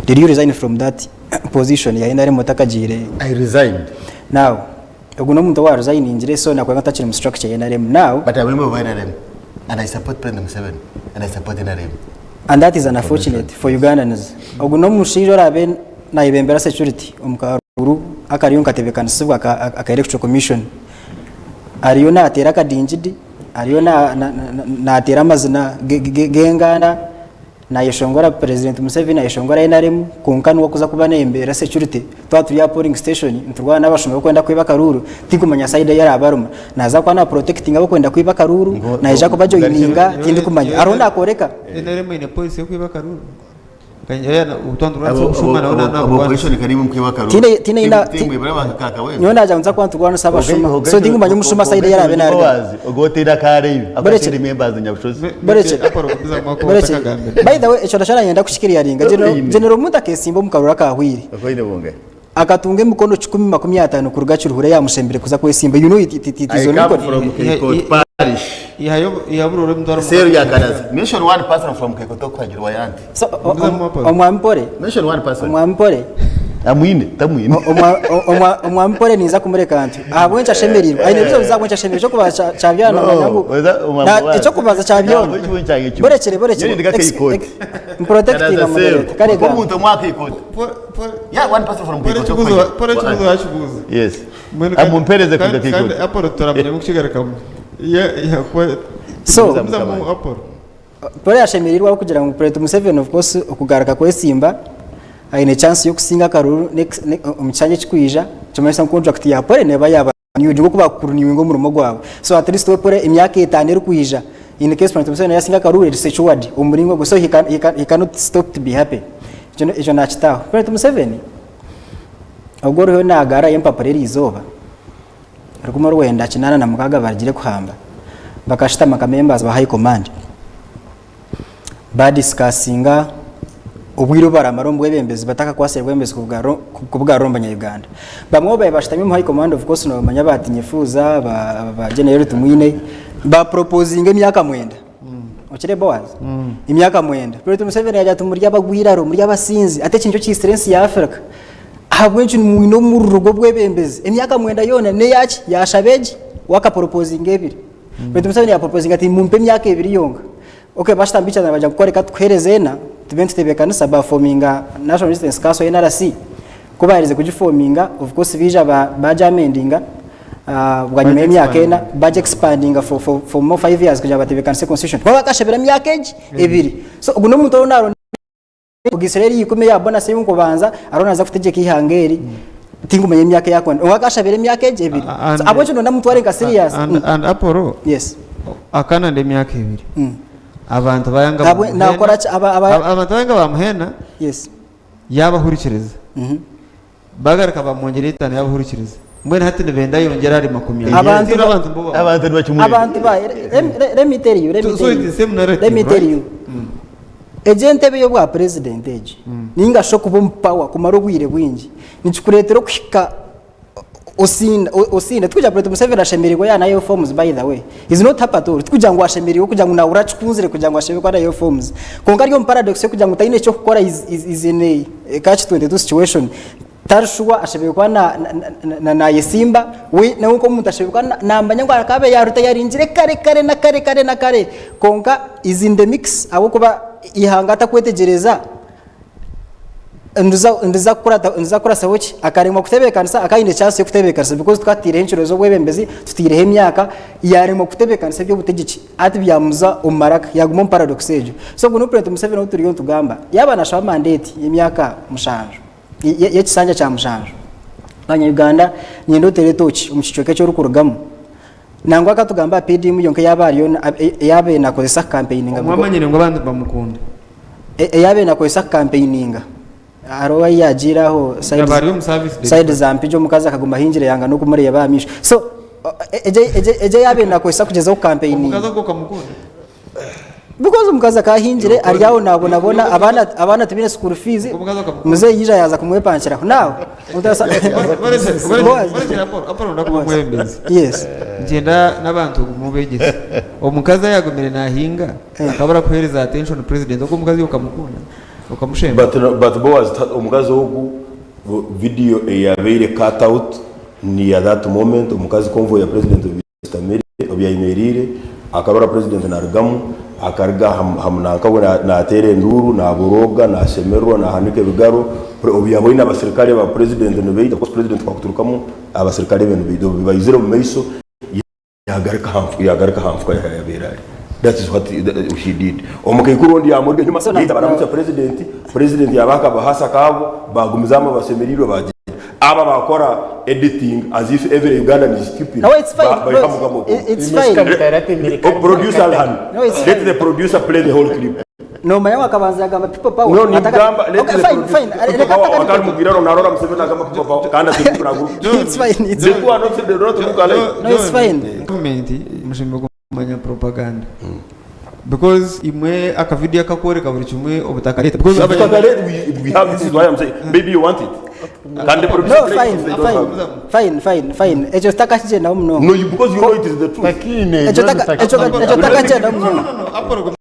Did you resign from that position ya nrm otakagiire? I resigned. Now, ogu n'omuntu owa resigningire so nakureeba ngu takiri mu structure ya nrm. Now, But I'm a member of NRM and I support President Museveni and I support NRM. And that is unfortunate for Ugandans. Ogu n'omushaija oraabe nayebembera security omu karuuru akariyo nikatebeekanisibwa aka aka electoral commission. Ariyo naateera akadingidi, ariyo naateera amazina g'enganda, naayeshongora President Museveni, naayeshongora NRM kwonka niwe orikuza kuba nayebembera security. Twaba turi aha polling station niturwana n'abashuma barikwenda kwiba akaruuru, tinkumanya side ei araabe arimu. Naaza kuba na protectinga abarikwenda kwiba akaruuru, naija kubajoyininga, tindikumanya. Hariho naakworeka. NRM eine policy y'okwiba akaruuru? Nyowe naagira ngu nituza kuba niturwanisa abashuma so tinkumanya omushuma side ei araabe naarugamu. Borekye By the way ekyo nakyo nanyenda kukikiriyaringa General Omuntu akesimba omu karuru akahweire akatunga emikono kikumi makumi atano kuruga Kiruhura eyamushembire kuza kwesimba you know it, it, it is on record. So, omwami Pole, omwami Pole, omwami Pole ninza kumureka ntyo ahabw'enki ashemereirwe aine reasons ahabw'enki ashemereirwe ekyokubanza kya byona namanya ngu ekyokubanza kya byona borekire borekire mprotectinga moderator kare gamba So, Paul yashemereirwe ahabw'okugira ngu President Museveni of course okugaruka kwesimba aine chance y'okusinga akaruru next omu kishanja ekirikwija nikimanyisa ngu contract ya Paul neeba yaaba renewed nk'oku baakukuriniwinga omurimo gwawe. So at least we Paul emyaka etaano erikwija. In case President Museveni yasinga akaruru eri secured omu muringo ogwo so he, can, he, can, he cannot stop to be happy. Ekyo ekyo nakitaho. President Museveni ogwo oriho nagarrayo empapura eri izooba 1986 barugire kuhamba bakashutama nka members ba high command badiscussinga obwire obu baramara omu bwebembezi batakakwasire bwebembezi kubugarura omu banya-Uganda. Bamwe obu baabaire bashutami omu high command of course noomanya ba Tinyefuza, ba, ba General Elly Tumwine, baproposinga emyaka mwenda. Okire Boaz? Emyaka mwenda. President Museveni yaagira ati muri abagwiraro, muri abasinzi, ati eki nikyo kiitsire ensi ya Africa. Ahabw'enki mwine omururu gw'obwebembezi? Emyaka mwenda yoona n'eyaki? Yaashaba egi, we akaporopozinga ebiri. President Museveni yaaporopozinga ati mumpe emyaka ebiri yonka. Okay, bashutami bicarana bagira ngu reka tukuheereze ena, tube nitutebeekanisa, baafominga National Resistance Council, NRC. Ku baaherize kugifominga, of course baija baagiamendinga, bwanyima y'emyaka ena, baagiexpandinga for, for, for more 5 years kugira ngu batebeekanise constitution. Kwonka bakashabira emyaka egi ebiri. So ogu n'omuntu ou naaronda Ogisire eri ikumi eya bonus ei nkubanza ariho naza kutegyeka eihanga eri tinkumanya emyaka ei akwenda kwonka akashabira emyaka egi ebiri so ahabw'ekyo nonda mutware nka serious. And, and Apollo Yes. akananda emyaka ebiri abantu bayanga Ahabwe bamuhena nakora ki aba aba abantu bayanga bamuhena Yes. yabahurikiriza bagaruka bamwongyera etaano yabahurikiriza mbwenu hati nibenda ayongyere ahari makumi abiri Abantu Tihaine abantu mbu ba- Abantu nibakimwenda. Abantu ba let, let me tell you, let me So tell it's you. the same narrative, Let me tell right? you. Egyo entebe y'obwa president egi ninga shi okuba omu power kumara obwire bwingi nikikureetera okuhika osinda osinda tikugira ngu President Museveni ashemereirwe yaaba nayo forms by the way he's not happy at all tikugira ngu ashemereirwe kugira ngu nahurira akikunzire kugira ngu ashemereirwe kuba nayo forms kwonka ari omu paradox y'okugira ngu taine eky'okukora he's, he's, he's in a catch 22 situation Tari shuwa ashemereire kuba nayesimba, we nawe nk'omuntu ashemereire kuba namanya ngu akaba yarutayaringire kare kare na kare kare na kare kwonka is in the mix ahabw'okuba eihanga atakwetegyereza ndiza kukurasaho ki? Akaremwa kutebeekanisa akaba aine chance y'okutebeekanisa because tukaba tutaireho encuro z'obwebembezi, tutaireho emyaka, yaremwa kutebeekanisa eby'obutegyeki hati byamuza omu maraka yaguma omu paradox egyo. So ogu ni President Museveni ou turiyo nitugamba yaaba nashaba mandate y'emyaka mushanju. y'ekisanja kya mushanju. Banya Uganda niinyenda oteere etooki omu kicweka eki orikurugamu. Nangwa akatugamba aha PDM yonka eyaaba ariyo eyaabaire naakozesa kukampeininga. Omwe amanyire ngu abantu nibamukunda. Eyaabaire naakozesa kukampeininga. Hariho ahu yaagiire aho Yaaba ari omu service sayidi delivery. za Mpigi omukazi akaguma ahingire yanga n'okumureeba aha maisho. So egyo eyaabaire naakozesa kugyezaho kukampeininga. Omukazi ogwo okamukunda? Because omukazi akaba ahingire ari aho nabonabona abaana abaana tibaine school fees Omukazi akamukunda. muzeeyi yaija yaaza kumwepankiraho now otasa Boaz. Apollo ndakuba omwebembezi yes ngyenda n'abantu ogume obegyese omukazi ayagumire nahinga akabura kuhereza attention president ogwo omukazi iwe okamukunda okamushemba But, no- but Boaz, ta- omukazi ogu vo- video eyabaire cut out ni ya that moment omukazi convoy ya president Tamire obu yayemereire akarora purezidenti narugamu, akaruga aha munanka we nateera enduuru, naborooga, nashemererwa, nahanika ebigaro. Obu yaboine abasirikare ba purezidenti nibaija, of course purezidenti ku akuturukamu abasirikare be nibaija, obu baizire omu maiso yagaruka aha nfuka ahu yabaire ari. That is what he did. Omukaikuru ondi yamuruga enyuma yaija baramutsya purezidenti, purezidenti yabaha akabahasa kaabo bagumizamu bashemereirwe bagyenda. Aba bakora editing as if every Ugandan is stupid. No, it's fine. Ba- No, baihamu it's, gamwe. it's fine. Oh, producer ali hano. No, it's Let fine. the producer play the whole clip. Nomanya ngu akabanza yagamba people power. No, Ataka- nigamba let Okay, the fine, producer. fine. People Reka power ataka- wakati mubwira narora Museveni agamba people power kandi ati kuna group. It's fine, it's The fine. two are not they don't look alike. No, it's fine. Government mushemereire kumanya propaganda because imwe akavidiyo akakworeka buri kimwe obutakareta because Because we have this is why I'm saying maybe you want it. Can the producer No, play it fine, if they don't fine, have it? fine, fine, fine. Ekyo tutakakigyendaho munonga. No, you, because you know it is the truth. Takiine, Ekyo John taka- ekyo takiine. ekyo tutakagyendaho munonga.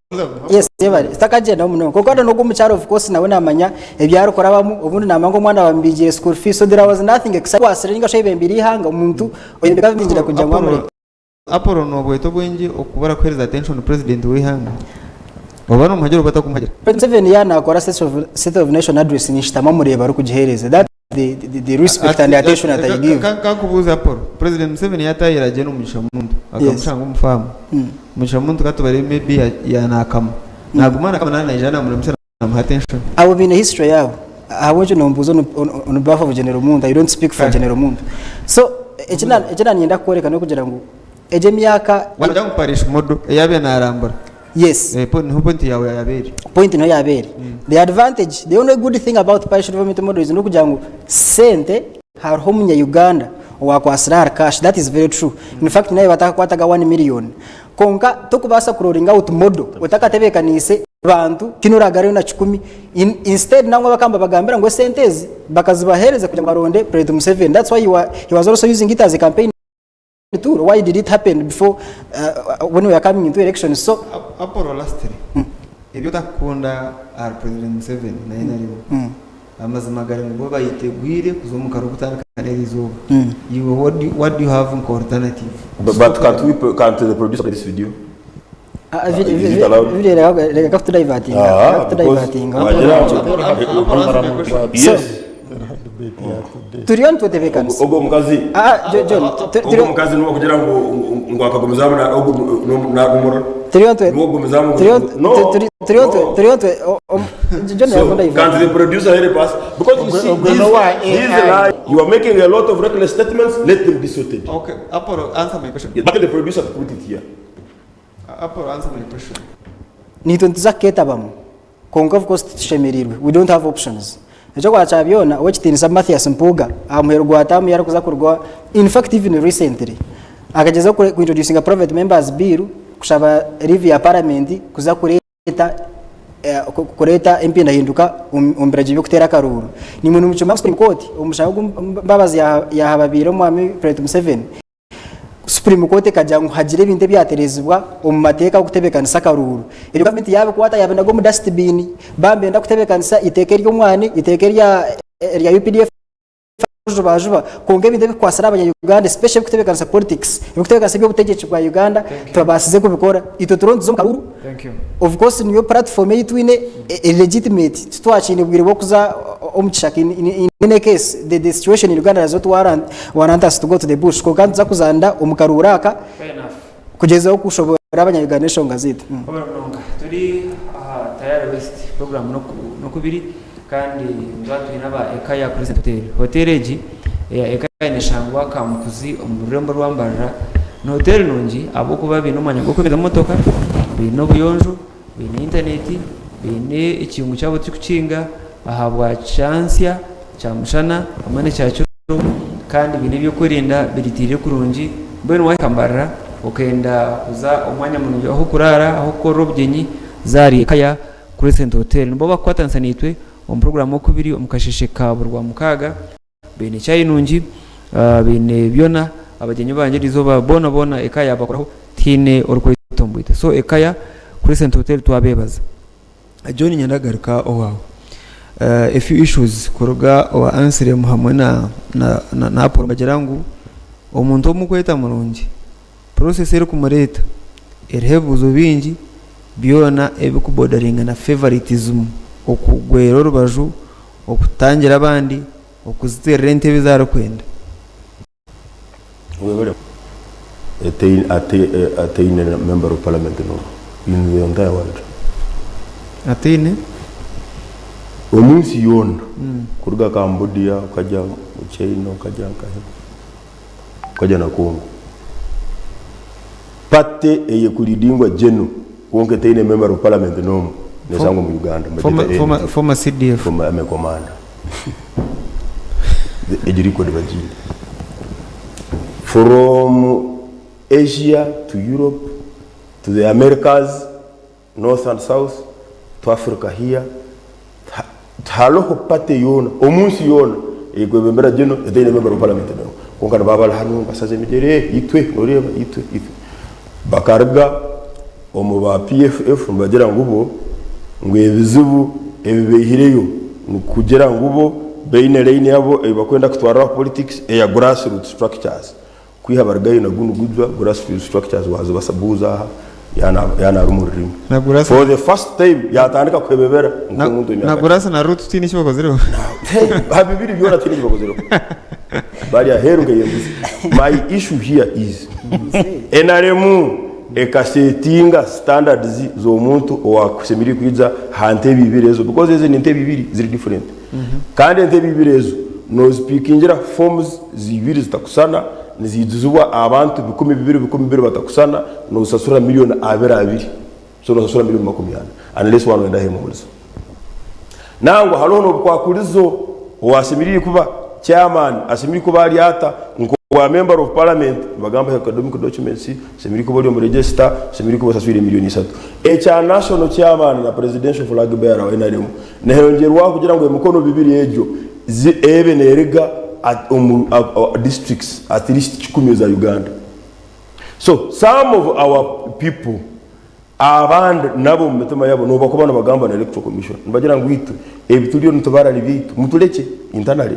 Yes, yebare. Tutakagyendaho munonga. Kwonka hati n'ogwo omukyara of course nawe naamanya ebi arikurabamu, obundi naamanya ngu omwana bamubigiire school fees, so there was nothing exciting. Akwasire ninga shi ayebembeire eihanga omuntu oyebembeire gavumenti kugira ngu amureke. Apollo nobweta obwengye okubura kuhereza attention president weihanga oba nomuhagira oba otakumuhagira. President Museveni yaaba nakora state of nation address ninshutama mureeba arikugiheereza that the, the, the respect and the attention that I give. Kankubuuze Apollo, president Museveni yatahira Gen Mugisha Muntu akamushanga omu faamu, Mugisha Muntu katubare maybe ya nakama, naguma nakama naba naija namuramutsya namuha attention. Abo baine history yaabo ahabw'ekyo nombuuza on, on, on behalf of General Muntu, I don't speak for General Muntu. So eki na- eki naninyenda kukworeka n'okugira ngu Egyo emyaka. Wagira ngu parish model eyabaire narambura. Yes. Eh, niho point yawe yabaire. Point niho yabaire. The advantage, the only good thing about parish development model is nokugira ngu sente hariho omunya Uganda owakwatsire ahari cash that is very true. In fact nawe batakakwataga one million. Kwonka tokubaasa ku rolling out model otakatebekaniise bantu tihaine oragarureyo na kikumi. In, instead nangwa bakaba nibabagambira ngu esente ezi bakazibahereza kugira ngu baronde President Museveni. That's why he wa, he was also using it as a campaign tool. Why did it happen before when we are coming into elections? So Apollo lastly, ebi otakukunda ahari President Museveni na NRM, amazima gari ngu bo bayetegwire kuza omu karuru kutandika n'erizooba. Iwe what do, what do you have nka alternative? But can't we, can't the producer play this video? Ah, Is it allowed? video reka kutudivertinga. Ah, Reka kutudivertinga. because wagira ngo- Yes. Turiyo nitutebeekanisa. Ogwo omukazi Ah, Jo- John, ogwo omukazi niwe kugira ngu ngu akagumizamu na ogwo nagumurora. turiyo ntwe Niwe ogumizamu ngu- turiyo No, turiyo no. turiyo ntwe John So, yakunda can't the producer help us? Because you see, Ogwe these, no wa these AI. lie, you are making a lot of reckless statements, let them be sorted. Okay, Apollo, answer my question. But the producer put it here. Apollo, answer my question. Naitwe nituza kukeetabamu kwonka of course titushemereirwe, we don't have options. Eky'okubanza kya byona, Ow'ekitiinisa Mathias Mpuuga aha muheru gwa taamu ei arikuza kuruga, in fact even recently, akagyezaho ku introducinga private members bill kushaba leave ya parliament kuza kureeta kureeta empindahinduka omu biragiro by'okuteera akaruuru. Naimwe nimukimanya ngu Supreme Court omu mushango ogu Mbabazi yaahababiire Omwami President Museveni, Supreme Court ekagira ngu hagire ebintu ebyatereezibwa omu mateeka g'okutebeekanisa akaruuru. Ebyo gavumenti yaabikwata yaabinaga omu dustbin. Baaba nibenda kutebeekanisa eiteeka ery'omwani, eiteeka erya UPDF jubajuba, kwonka ebintu ebikukwatsire abanya-Uganda especially ebirikutebeekanisa politics, ebirikutebeekanisa eby'obutegyeki bwa Uganda tibabaasize kubikora. Itwe turiho nituza omu karuuru, of course niyo platform ei twine eri legitimate, titwakiine bwire bw'okuza omu kishaka in any case the, the situation in Uganda does not warrant, warrant us to go to the bush kwonka nituza kuzanda omu karuuru aka kugyezaho kushoboorora abanya-Uganda enshonga zaitu. Wabura munonga. Turi aha Tayari West program n'okubiri kandi nituba twine aba Ekaya Crescent Hotel. Hotel egi eya Ekaya neshangwa Kamukuzi omu rurembo rwa Mbarara. Ni hotel nungi ahabw'okuba baine omwanya gw'okwemeza motoka, baine obuyonjo, baine intaneti, baine ekiyungu kyabo tikikukinga ahabwa kyansya, kyamushana hamwe n'ekya kiro kandi baine ebyokwerinda biritiire kurungi. Mbwenu wahika Mbarara okenda kuza omu mwanya murungi ah'okuraara, ah'okukorera obugyenyi, za ahari Ekaya Crescent Hotel. Nibo barikukwatanisa naitwe omu puroguraamu okubiri omu kasheeshe ka buri Rwamukaaga. Baine chai nungi, baine byona, abagyenyi bangye erizooba boona boona eka yabakoraho tihaine orikwetomboita. So eka ya Crescent Hotel twabebaza. John niinyenda kugaruka owaawe. A few issues kuruga owa Anselm hamwe na na Apollo nibagira ngu omuntu ou murikweta murungi, process erikumureeta eriho ebibuuzo bingi byona ebirikubodaringa na favouritism, okugwera orubaju, okutangira abandi, okuziterera entebe ezi arikwenda. Webale ataine member of parliament n'omwe in the entire world. Ataine? Omunsi yoona kuruga Cambodia okagya China okagya nkahe okagya na Congo party eyekuleadingwa general kwonka etaine member of parliament n'omwe neshangwa omu Uganda nibagyeta Former, former CDF. Former army commander. Egyo record bagiine. From Asia to Europe to the Americas, North and South, to Africa here, tihariho party yoona omunsi yoona eyekwebembera General etaine member of parliament n'omwe. Kwonka nibaba bari hanu nibasaza emigyere, itwe noreeba itwe itwe. Bakaruga omu ba PFF nibagira ngu bo ngu ebizibu ebibaihireyo nikugira ngu bo baine line yabo ei barikwenda kutwariraho politics eya grassroots structures. Kwiha barugayo na gunu gujwa grassroots structures wazibabuuza aha yaana ari omu rurimi. For the first time yatandika kuhebebera nk'omuntu Na w'emyaka grass na roots tihaine eki bakozireho. Aha bibiri byona tihaine eki bakozireho. Bari aheeru nk'ey'embuzi. My issue here is NRM ekasetinga standards z'omuntu owakushemereire kwija aha ntebe ibiri ezo because ezi n'entebe ibiri ziri different. Kandi entebe ibiri ezo nozipikingira forms ibiri zitakusana. niziijuzibwa abantu 2000 2000 batakusana, nosasura milioni abiri abiri. So nosasura milioni 40 unless waaba noyenda hemuhurizo. Nangwa hariho n'obukwakulizo owashemereire kuba chairman ashemereire kuba ari ata nk'obwa member of parliament nibagamba academic documents oshemereire kuba ori omu register oshemereire kuba osaswire milioni ishatu. Ekya national chairman na presidential flag bearer wa nrm niheyongyerwaho kugira ngu emikono bibiri egyo ebe neriga omu districts at least kikumi eza Uganda. So some of our people abandi nabo omu mitima yabo nobakuba nibagamba na electoral commission nibagira ngu itwe ebi turiyo nitubara nibyaitu muturekye internally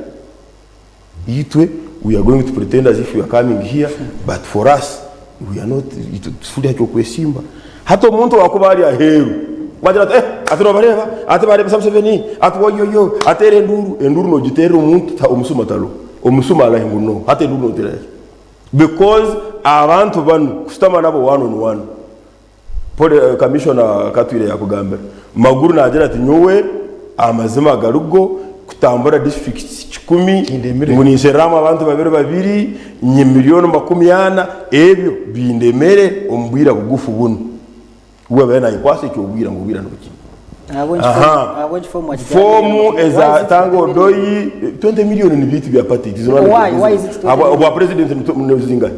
itwe we are going to pretend as if we are coming here but for us we are not itwe tituri aha ky'okwesimba. Hati omuntu owakuba ari aheeru wagira ati eh ati nobareeba ati bareebesa Museveni ati woyoyo ateera enduuru, enduuru nogiteerera omuntu omusuma tariho, omusuma arahi ngu no hati enduuru noteera hi? Because abantu banu kushutama nabo one on one pole commissioner Katwire yakugambira Maguru nagira ati nyowe amazima garigo kutambura districts kikumi ngu ninsheruramu abantu babiri babiri nye milioni 40 ebyo bindemere omu bwira bugufu bunu. We abaire nayekwasa eky'obwira ngu obwira nibukye. Aha. Fomu eza Tanga Odoi 20 million ni biitu bya party. It is not Why? Why is it 20 Obwa obwa president ni zingahi?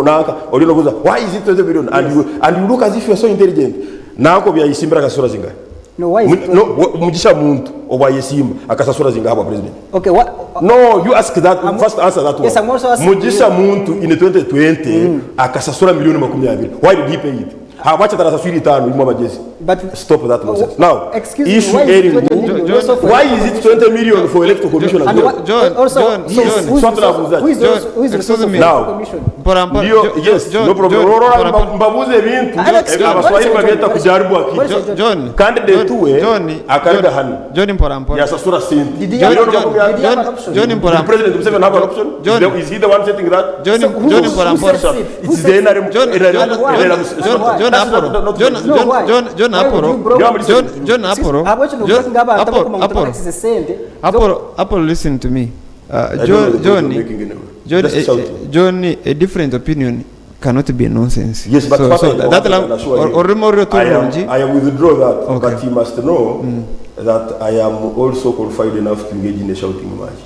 Nanka oriyo nobuuza why is it 20 million and you and you look as if you are so intelligent. Nanka obu yayesimbire akasasura zingahi? No, why is it No, Mugisha Muntu obu ayesimba akasasura zingahi habwa president? Okay, what No, you ask that first answer that one. Yes, I'm also asking Mugisha you. Muntu in 2020 akasasura milioni 20. Why did he pay it? Habwaki atarasaswire itaano imwe abagyezi? But Stop that nonsense. Now, excuse me, issue why is eri it 20 ngu million? Also for why is it 20 million for electoral commission as And well? what, John, also, John, so John. who's So the source, who is the, John, who is the excuse source of me. the Now, commission? Mpora mpora. Ndiyo, Jo- yes, John, no problem. John, Rora mpora mpora. mbabuze ebintu Alex, ebi John, Abaswahili John, babyeta John, kujaribu akili. John, John, Candidate we John, akarega John, hano John mpora mpora. yasasura sente. Did he John, have, Milioni John, 20. did he have John, an option? John mpora Did President Museveni have an option? John- Is he the one setting that? John, So who- John who mpora mpora. sets it? Who It's sets the it? NRM. John, NRM, John, why? John, NRM, John, Why? John That's Apollo. not- John, not- No, John, why? John, John Why would Apollo. you bro- Yeah, but John, listen. John Apollo. Habwaki John, nokusinga abantu Apollo, abakumanya Apollo, ngu sente Apollo, Apollo, listen to me. I don't know John, the point John, you're making anyway. John, Just shout. John, a different opinion cannot be nonsense. Yes, but so, first so I that want to lang, assure or you, orimo I am, turungi. I withdraw that, Okay. but he must know that I am also qualified enough to engage in a shouting match.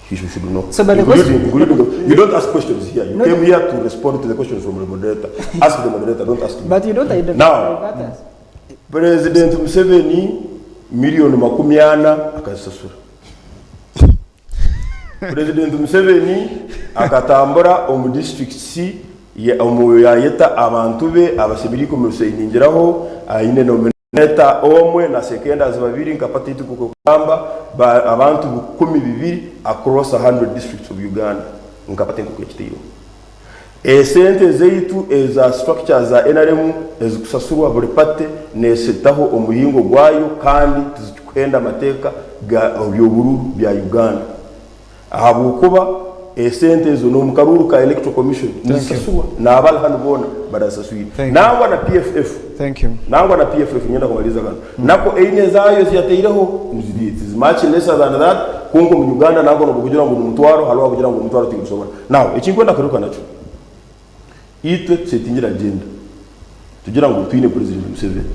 He should know. So, but the Including- question- including- you don't ask questions here. You No, came the- here to respond to the questions from the moderator. Ask the moderator, don't ask me. But you don't identify Now, voters. President Museveni milioni 40 akazisasura. President Museveni akatambura omu districts omu yayeta abantu be abashemereire kumusayiningiraho aine nomineta omwe na secondazi babiri nka party yaitu kukugamba abantu 2000 across 100 districts of Uganda nka party nkoku ekitaireho. Esente zaitu eza structure za NRM ezikusasurwa buri party nesetaho omuhingo gwayo kandi tizikuhenda amateeka ga eby'obururu bya Uganda ahabw'okuba esente ezo n'omu karuuru ka Electoral Commission nizisasurwa n'abari hanu boona barasaswire Thank you. nangwa na PFF Thank you. nangwa na PFF nyenda kumaliza kano nako eine zaayo eziyateireho it is much lesser than that kwonka omu Uganda nangwa n'obukugira ngu n'omutwaro hariho abakugira ngu omutwaro tigukusobora now ekinkwenda kugaruka nakyo itwe tusetingire agenda tugira ngu twine President Museveni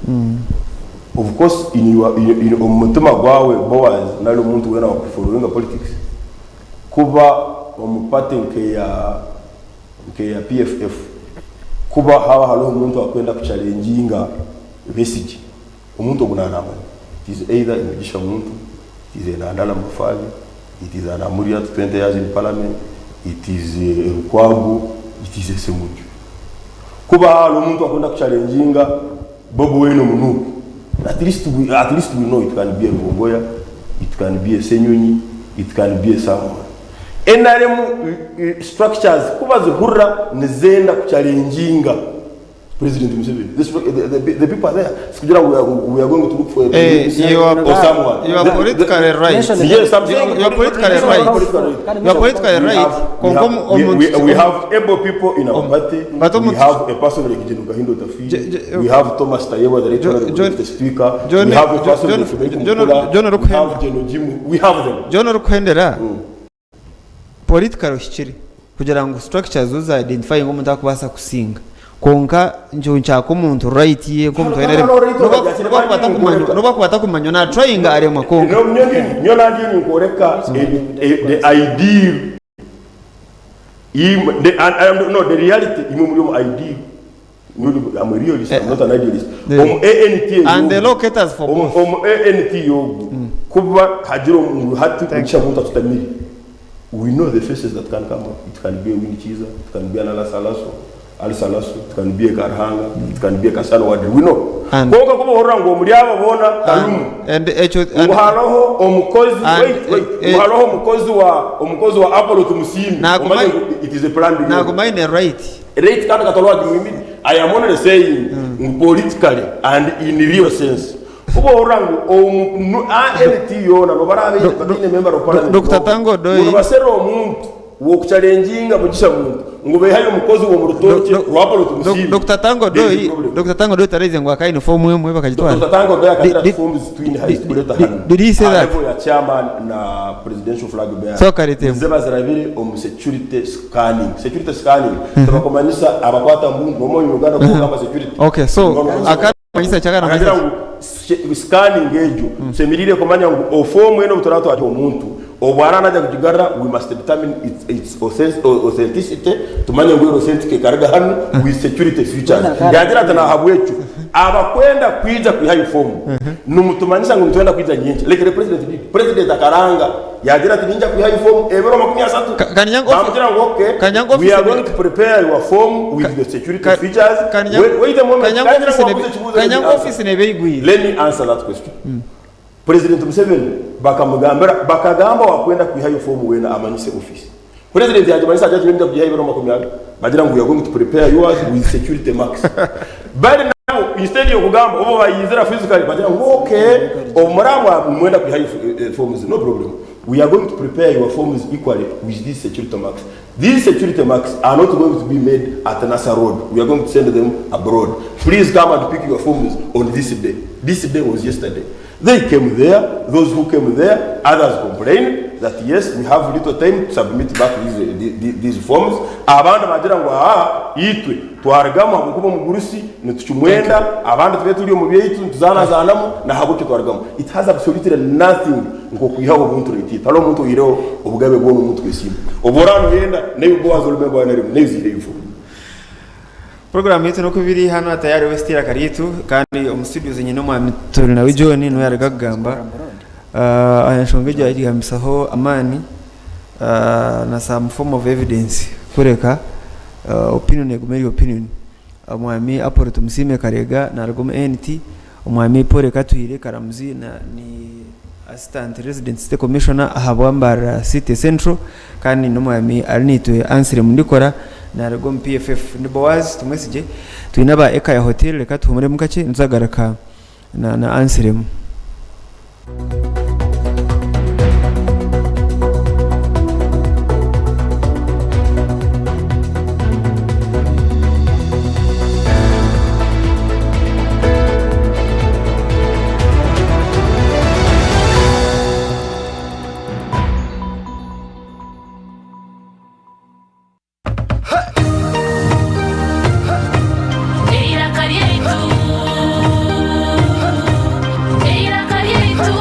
of course in your, in, in, omu mutima gwawe Boaz nari omuntu weena wakufollowinga politics kuba omu party nkeya nkeya PFF kuba haba hariho omuntu akwenda kuchallenginga Besigye omuntu ogu nanamanya it is either Mugisha Muntu, it is Nandala Mafabi, it is Anamuriat 20 years in parliament, it is Lukwago, it is Ssemujju. Kuba hariho omuntu akwenda kuchallenginga Bobi Wine omu NUP, at least we know it can be a Rubongoya, it can be a Ssenyonyi, it can be a someone. NRM structures kuba zihurira nizenda kuchallenginga President Museveni. The people are there. Sikugira ngu we are going to look for a You are or someone. You are politically right. Mention the- Yes, I'm saying You are politically right. Politically You are politically We right. have, Konko we have able people in our party. but We have a person like Gen Kahinda Otafiire. We have Thomas Tayebwa, the right honorable John- Deputy Speaker. John- We have a person John- like Frederick John- Mukula. John We Rukhenda. have Gen Ojimu. We have them. John Rukwendera, politically ohikire. kugira ngu structures zo za identifyinga omuntu akubaasa kusinga. Kwonka nikyo nkyaka omuntu right ye nk'omuntu wa NRM. Nobu akuba atakumanywa, nobu akuba atakumanywa na tryinga aremwa kwonka. Nyowe nangye ninkworeka the ideal no the reality imwe muri omu ideal I'm a realist, I'm not an idealist. Omu ANT And the law caters for both. Omu ANT yogu kuba hagira ngu hati Mugisha Muntu atutamire We know the faces that can come up, it can be a Winnie Kiiza, it can be an Alasa Alaso, Alisa Alaso, it can be a Karuhanga, it can be a Kasana Wadri, we know. And- Kwonka ku bohurira ngu omuri abo boona tarimu, And ekyo ngu and hariho omukozi, And- wait, wait, eh, ngu hariho omukozi wa omukozi wa Apollo Tumusiime, Naguma- omanye ngu it is a planned game. naguma aine right. Right kandi Katonda wagimwimire. I am only saying ngu politically and in real sense kuba ohurira ngu omu nu- ANT yoona nobu baraabe bataine member of parliament Dr. n'omwe, Tango Odoi. ngu nibaserra omuntu w'okuchalenginga Mugisha Muntu ngu baihayo omukozi w'omu rutookye rwa Apollo Tumusiime. Dr. Tango There is a Odoi, problem. Dr. Tango Odoi taraize ngu akaine fomu emwe bakagitwara. Dr. Tango Odoi akagira ati Did- forms twine haizi tukureeta did- hanu. did he say Aha that? level ya chairman na presidential flag bearer. So akareeta emwe. Nize bazirabire omu security scanning. Security scanning tibakumanyisa abakwata mbundu n'omwe omu Uganda kugamba security. Okay, so Ngo- ngo- akamanyisa ki Akagira akamanyisa ngu scanning egyo tushemereire kumanya ngu ofomu enu obu turaba twagiha omuntu obu araba naija kugigarura we must determine its, its authenticity tumanye ngu eri authentic ekaruga hanu with security features. Yagira ati nahabwekyo abakwenda kwija kwihayo fomu nimutumanyisa ngu nitwenda kwija nyenkya like the president did. President akaranga yagira ati ninja kwihayo fomu ebiro 30. Kanyango Bamugira ngu okay, Kanyango we are office going to prepare your form with the security features. Kanyango Wait, wait a moment. Kanyango Kangira office ngu nebe wabuze ekibuuzo, let me Kanyango answer. office nebe eigwire. Let me answer that question. President Museveni bakamugambira bakagamba wakwenda kwihayo fomu wena amanyise office. President yagimanyisa agira ati ninja kugihayo ebiro 20 bagira ngu we are going to prepare yours with security marks. Bari nabo instead yokugamba obu bayizira physically bagira ngu okay obu muraba nimwenda kwihayo forms no problem we are going to prepare your forms equally with these security marks. These security marks are not going to be made at Nasa Road. We are going to send them abroad. Please come and pick your forms on this day. This day was yesterday. They came there, those who came there, others complained that yes, we have little time to submit back these, these forms. Abandi bagira ngu aha itwe twarugamu ahabw'okuba omugurusi nitukimwenda, abandi tube turi omu byaitu nituzaanazaanamu nahabwekyo twarugamu. It has absolutely nothing nk'okwihaho obuntu retiito. Hariho omuntu oihireho obugabe bwona omuntu kwesiima. Obu oraba noyenda naiwe Boaz ori member wa nrm naiwe ozihireyo form. Puroguraamu yaitu n'oku biri hanu aha Tayari West Eiraka Ryaitu kandi omu studios nyine omwami Turinawe John niwe yaruga kugamba aha nshonga egi yagigambisaho amaani na some form of evidence kureka opinion egume eri opinion. Omwami Apollo Tumusiime Karega naruga omu ANT, Omwami Paul Katwire Karamuzi na ni Assistant Resident City Commissioner aha bwa Mbarara City Central kandi n'omwami Arinaitwe Anselm Ndikora naruga omu PFF. Ndi Boaz Tumwesigye twine aba Ekaya Hotel reka tuhumuremu kakye nituzagaruka na na Anselm. Eiraka ryaitu, eiraka ryaitu,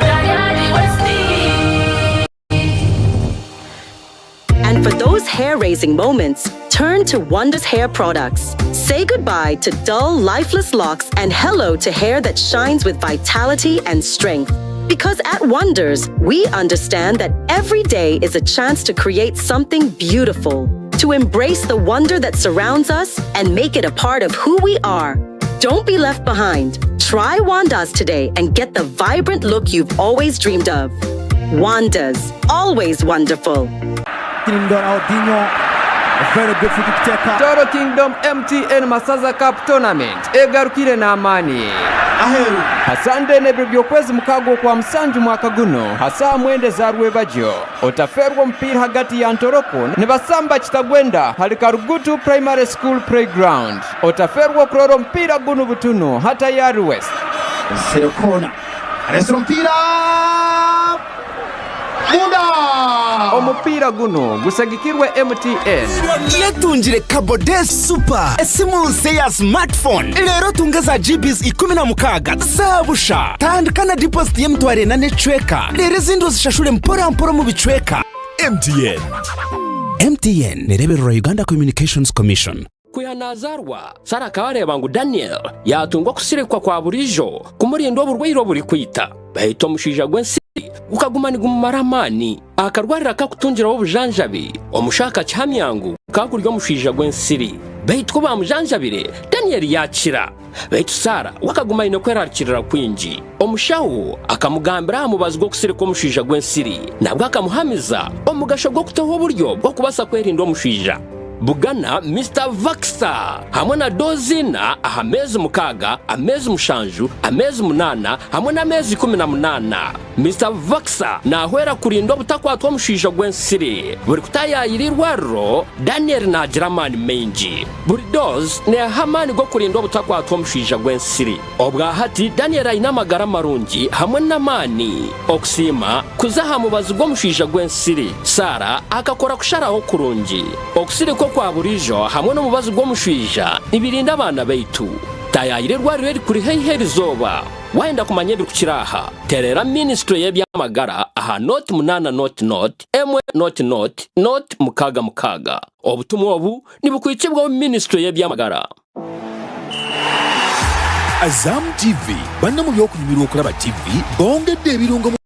Tayari West. And for those hair raising moments, turn to Wonders Hair Products. Say goodbye to dull, lifeless locks and hello to hair that shines with vitality and strength. Because at Wonders, we understand that every day is a chance to create something beautiful, to embrace the wonder that surrounds us and make it a part of who we are. Don't be left behind. Try Wandas today and get the vibrant look you've always dreamed of. Wandas, always wonderful. Toro Kingdom MTN Masaza Cup Tournament egarukire n'amaani. Ha Sande n'ebiro by'okwezi mukaaga okwa musanju mwaka guno ha saaha mwenda eza rwebagyo, otaferwa omupiira hagati ya Ntoroko nibasamba Kitagwenda hali Karugutu Primary School Playground. Otaferwa okurora omupiira gunu butunu ha Tayari West. Kona areetsire omupiira. Omupiira guno gushagikirwe MTN. Yetungire Kabode Super, esimu nsya eya smartphone. Reero otunge za GBs 16 za busha. Tandika na deposit y'emitwaro ena n'ekicweka, reero ezindi ozishashure mpora mpora omu bicweka. MTN. MTN nereebererwa Uganda Communications Commission. Kwiha naazaarwa, Sara akaba areeba ngu Daniel yaatunga okusirikwa kwa buriijo kumurinda oburwaire oburikwita. Baitu omushaija gw'ensiri gukaguma nigumumara amaani. Akarwariro akakutungiraho obujanjabi, omushaho akakihamya ngu gukaba guri omushaija gw'ensiri. Baitu ku baamujanjabire, Daniel yaakira. Baitu Sara we akaguma aine kwerarikirira kwingi. Omushaho akamugambira aha mubazi gw'okusirika omushaija gw'ensiri. Nabwo akamuhamiza omugasho gw'okutaho oburyo bw'okubaasa kwerinda omushaija. Bugana Mister Vaxa hamwe na doozi ina aha meezi mukaaga, ameezi mushanju, ameezi munaana hamwe n'ameezi 18. Mister Vaxa naahwera kurinda obutakwatwa omushaija gw'ensiri. Buri kutaayaayira eirwariro, Daniel naagira amaani maingi. Buri doozi neeha amaani g'okurinda obutakwatwa omushaija gw'ensiri. Obwa hati Daniel aine amagara marungi hamwe n'amaani. Okusiima kuza aha mubazi gw'omushaija gw'ensiri. Sarah akakora kusharaho kurungi. Okusirika okwa buriijo hamwe n'omubazi gw'omushaija nibirinda abaana baitu. Taayaayira erwariro erikuri haihi erizooba. Waayenda kumanya ebirikukira aha, tereera Minisitule y'eby'amagara aha noti munaana noti noti emwe noti noti noti mukaaga mukaaga. Obutumwa obu nibukwitsibwaho Minisitule y'eby'amagara. Azam TV banna mu by'okunyumirwa okulaba ttivvi bongedde ebirungo mu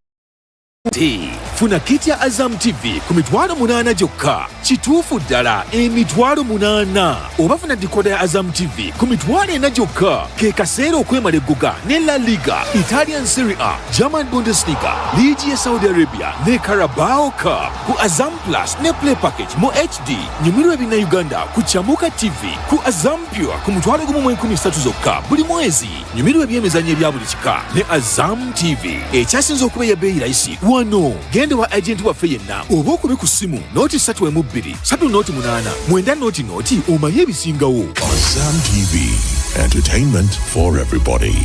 Ate funa kit ya Azam TV ku mitwalo munaana gyokka. Kituufu ddala emitwalo munaana! Oba funa decoder ya Azam TV ku mitwalo ena gyokka. Ke kaseera okwemala eggoga ne La Liga, Italian Serie A, German Bundesliga, liigi y'e Saudi Arabia ne Carabao Cup ku Azam Plus ne Play Package mu HD. Nyumirwa Ebinnayuganda ku Chamuka TV ku Azam Pure ku mutwalo gumu mu enkumi isatu zokka buli mwezi. Nyumirwa eby'emizannyo ebya buli kika ne Azam TV ekyasinze okuba ey'ebbeeyi layisi wano. Genda ewa agenti waffe yenna oba okube ku ssimu nooti ssatu emu bbiri ssatu nooti munaana mwenda nooti nooti omanye ebisingawo. Azam TV, entertainment for everybody.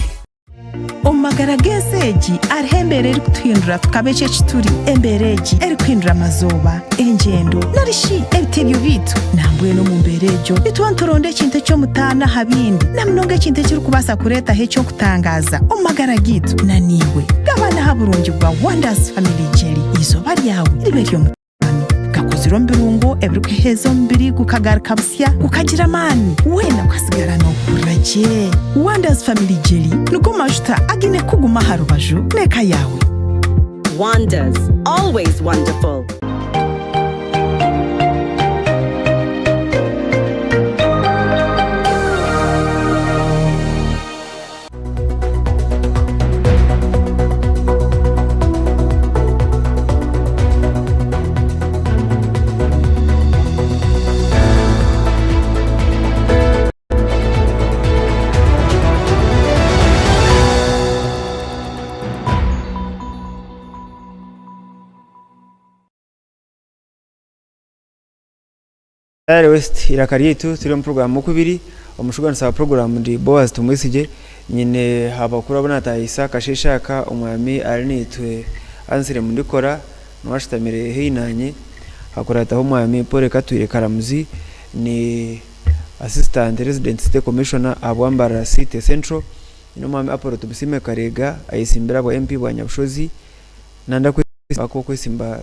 Omu magara g'ensi egi hariho embeera erikutuhindura tukaba eki eki turi. Embeera egi erikuhindura amazooba, engyendo, nari shi ebitebyo byaitu. Nambwenu omu mbeera egyo nituba nituronda ekintu eky'omutaano aha bindi, na munonga ekintu ekirikubaasa kureetaho eky'okutangaaza omu magara gaitu. Na naiwe gabana aha burungi bwa Wonders Family Jelly. Eizooba ryawe ribe ery'omutaano. Gakozirwe omu birungo ebirikuheeza omubiri gukagaruka busya gukagira amaani, weena okasigara noohurira gye. Wonders Family Jelly nigo majuta againe kukuguma aha rubaju n'eka yaawe. Wonders, always wonderful. Tayari West eiraka ryaitu turi omu puroguraamu mukubiri omushuganisa wa puroguraamu ndi Boaz Tumwesigye nyine abakuru abu natahisa akasheeshe aka omwami ari naitwe Anselm Ndikora niwe ashutamire haihi nanye hakurataho omwami Paul Katwire Karamuzi ni Assistant Resident City Commissioner ahabwa Mbarara City Central nyine omwami Apollo Tumusiime Karega ayesimbire ahabwa MP bwa Nyabushozi Nanda kwesimba ahabw'okwesimba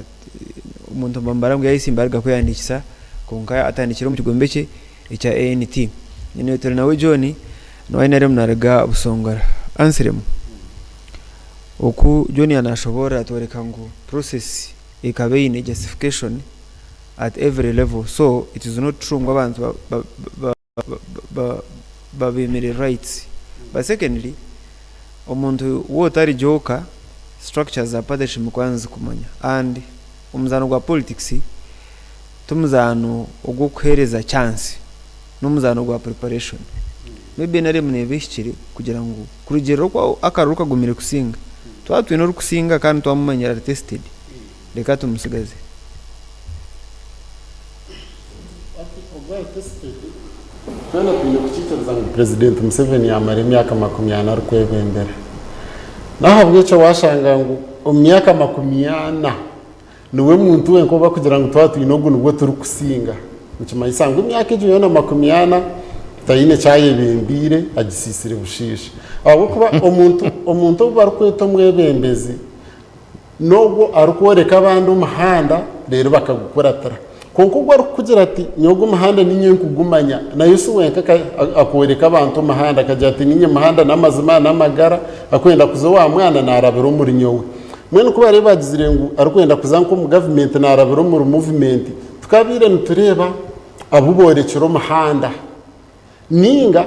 omuntu nibamubara ngu yayesimba yaruga kwehandiikisa kwonka atandikire omu kigombe kye ekya ANT. Then turi nawe John nawe NRM naruga Busongora. Anselm, oku John yaanashoboorora atworeka ngu process ekaba eine justification at every level so it is not true ngu abantu babeemire rights but secondly omuntu waaba otari gyoka structures za party zishemereire kuba nizikumanya and omuzaano gwa politics timuzaano ogw'okuheereza chance n'omuzaano gwa preparation maybe NRM neeba ehikire kugira ngu kurugiirira oku akaruru kagumire kusinga twaba twine orikusinga kandi twamumanyira ari tested reka tumutsigaze. Twena twine kukiikiriza ngu Purezidenti Museveni yaamara emyaka 40 arikwebembera. N'ahabw'ekyo waashanga ngu omu myaka 40. Niwe muntu wenka ou barikugira ngu twaba twine ogu nibwo turikusinga. Nikimanyisa ngu emyaka egyo yoona 40 taine eki ayebembeire agisiisire bushiisha. Ahabw'okuba omuntu omuntu ou barikweta omwebembezi n'ogwo arikworeka abandi omuhanda reero bakagukuratira. Kwonka ogwo arikukugira ati nyowe ogu omuhanda niinye nkugumanya, na Yesu wenka akooreka abantu omuhanda akagira ati niinye muhanda n'amazima n'amagara, arikwenda kuza owa mwana naarabira omuri nyowe. Mbwenu ku bariyo baagizire ngu arikwenda kuza nk'omu gavumenti naarabira omuri muvumenti, tukabaire nitureeba abu boorekire omuhanda. Nainga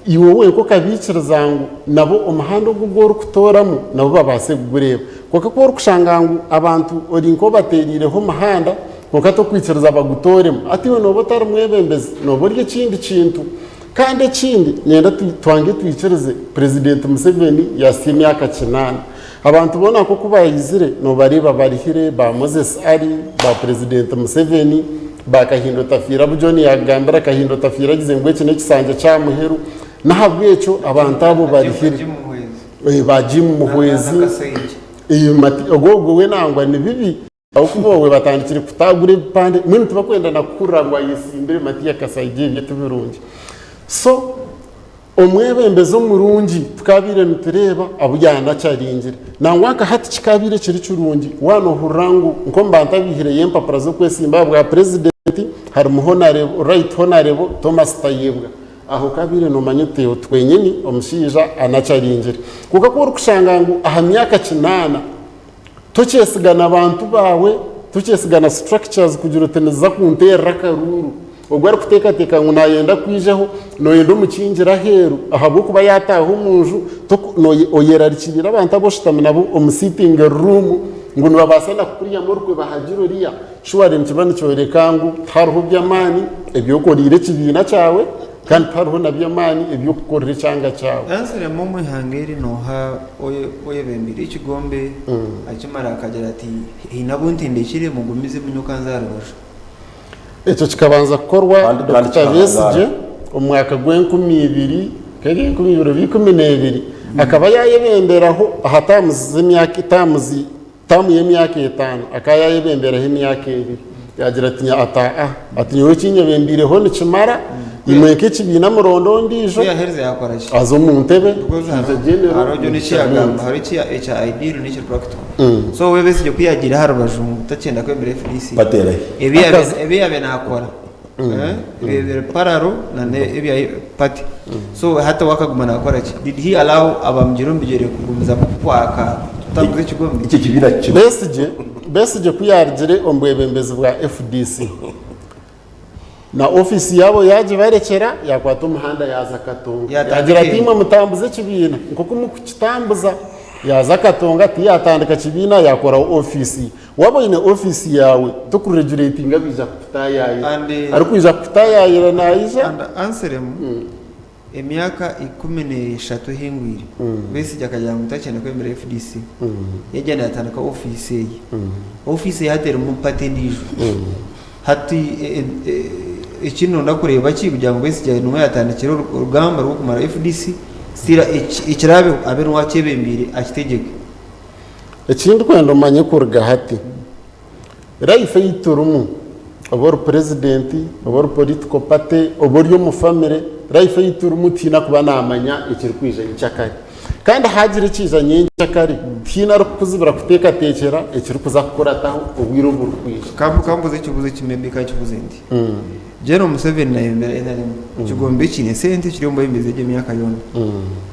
iwe wenka okabaikiriza ngu nabo omuhanda ogu ogu orikutooramu nabo babaase kugureeba. Kwonka ku orikushanga ngu abantu ori nk'obateereireho omuhanda kwonka torikwikiriza bagutooremu, hati iwe nooba otari mwebembezi, nooba ori ekindi kintu. Kandi ekindi, niinyenda twange twikirize Purezidenti Museveni yaasya emyaka kinaana. Abantu boona nk'oku baizire noobareeba barihire, ba Moses Ali, ba Purezidenti Museveni, ba Kahinda Otafiire abu John yaagambire, Kahinda Otafiire agize ngu eki n'ekisanja ky'aha muheru. N'ahabw'ekyo abantu abo barihire. Ba Jim Muhwezi, ogwo ogwo we nangwa ni bibi. Ahabw'okuba obwo batandikire kutaagura ebipande, mbwenu tibakwenda na kuhurira ngu ayesimbire Matia Kasaija ebyo ti birungi. So omwebembezi omurungi tukabaire nitureeba abu yaanakyaringire. Nangwa nka hati kikabaire kiri kirungi waaba noohurira ngu nk'omu bantu abaihireyo empapura z'okwesimba aha bwa purezidenti harimu Honarebo, Right Honarebo Thomas Tayebwa. Aho okabaire noomanya oti twenyini omushaija anakyaringire. Kwonka ku orikushanga ngu aha myaka kinaana, Tokyesiga na bantu baawe, tokyesiga na structures kugira oti niziza kunteerera akaruuru. Ogwo arikuteekateeka ngu naayenda kwijaho, nooyenda omukingire aheeru ahabw'okuba yaataaha omu nju, oyerarikiriire abantu abu oshutami nabo omu sitting room ngu nibabaasa na kukuryamu orukwe bahagire oriya. Surely nikiba nikyoreka ngu tihariho by'amaani ebi okoreire ekibiina kyawe kandi tihariho na by'amaani ebi orikukorera ekyanga kyawe. Anselm omu ihanga eri nooha oyebembeire ekigombe akimara akagira ati haine abu ntendekire mugumizemu nyowe kanze aha rubaju. Ekyo kikabanza kukorwa Kandi kandi Dokita kikahangaara. Besigye omu mwaka gw'enkumi ibiri nk'eri enkumi ibiri oba ikumi n'ebiri akaba yaayebemberaho aha taamuzi z'emyaka taamuzi Taamu y'emyaka etaano akaba yaayebemberaho emyaka ebiri. Yaagira ati, ati aa, ati nyowe eki nyebembeireho nikimara, imwe nk'ekibiina muronde ondiijo, Ku yaaherize yaakora ki? aze omu ntebe, Because Major hariho General hariho John eki Mugisha yaagamba, Muntu. hariho eki ekya ideal n'ekiri practical. So we Besigye ku yaagiire aha rubaju ngu takyenda kwebembera FDC, Bateerahi. ebi yaabaire Akaza- ebi yaabaire naakora eh, ebyo biri parallel na n'ebya party. So hati we akaguma naakora ki? Did he allow abamugiire omu bigyere kugumizamu kwaka kutambuza ekigombe? Ekyo ekibiina kikye. Besigye Besigye ku yaarugire omu bwebembezi bwa FDC na ofiisi yaabo yaagibarekyera yaakwata omuhanda yaaza Katonga. Yaatandika Yaagira ati eye. imwe mutambuze ekibiina nk'oku mukukitambuza. Yaaza Katonga tiyaatandika kibiina yaakoraho ofiisi ye. Waaba oine ofiisi yaawe tokureguretinga abaija kukutaayaayira. And Arikwija kukutaayaayira naija. And Anselm emyaka 13 ehingwire Besigye akagira ngu takyenda kwemera FDC yagyenda yatandika ofiisi eye. Ofiisi eye hati erimu party endiijo. Hati eki nonda kureeba ki kugira ngu Besigye niwe yatandikire orugamba rw'okumara FDC still ekiraabeho abe niwe akyebembeire akitegyeke. Eki ndikwenda omanye kuruga hati, life ei turimu, oba ori president, oba ori political party, oba ori omu family, life ei turimu tihaine arikuba naamanya ekirikwija nyenkyakare. Kandi haagira ekiija nyenkyakare, tihaine arikukuzibira kuteekateekyera ekirikuza kukurataho obwire oburikwija. Kambuuze ekibuuzo kimwe mbi kankibuuze nti, General Museveni nayebembera NRM, ekigombe kiine sente kiri omu bwebembezi egy'emyaka yoona,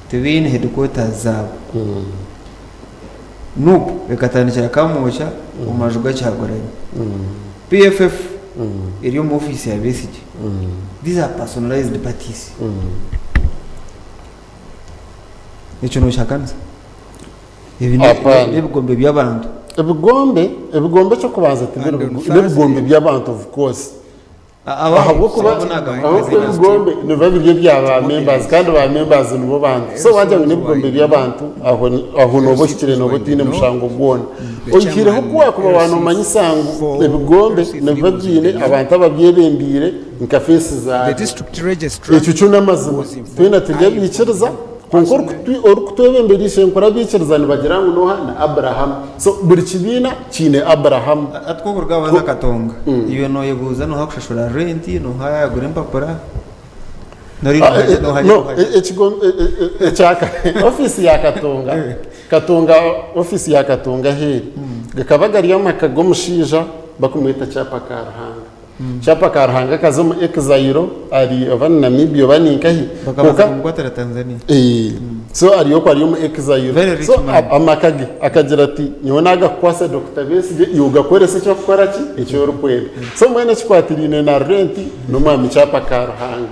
tibaine headquarters zaabo. Nup ekatandikira Kamwokya omu maju ga Kyagulanyi. PFF eri omu ofiisi ya Besigye. These are personalized parties. Ekyo nokihakanisa? Ebi ni- Hapana. n'ebigombe by'abantu. Ebigombe, ebigombe eky'okubanza tibiri And on bigo- n'ebigombe by'abantu of course. Ahabw'okuba ahabw'okuba ebigombe nibiba biri ebya ba members kandi ba members nibo bantu. So wagira ngu n'ebigombe by'abantu aho aho nooba ohikire nooba otaine mushango gwona. Oihireho ku waakuba waanoomanyisa ngu ebigombe nibiba biine abantu ababyebembeire nka feesi zaabyo. Ekyo kyo n'amazima twena turi abaikiriza. Kwonka orikutwebembera ishenkuru abaikiriza nibagira ngu n'oha? Ni Abrahamu. So buri kibiina kiine Abrahamu. Hati ku orikuruga aha waaza Katonga, iwe nooyebuuza nooha kushashura renti, nooha yaagura empapura, nari nooha gye, nooha gye, No, nooha gye? ekya ofiisi ya Katonga, Katonga, ofiisi ya Katonga ahu eri, gakaba gari amaka g'omushaija barikumweta Kyapa Karuhanga. Kyapa Karuhanga akaza omu exile ari oba ni Namibia oba ni nkahi. Bakabanza Kwonka kumukwatira Tanzania. Eh, so ari okwo ari omu exile. Very rich So man. amaka ge akagira ati nyowe nagakukwasa Dokita Besigye iwe ogakorese eki orikukora ki eki orikwenda. So mbwenu ekikwatiraine na rent n'omwami Kyapa Karuhanga.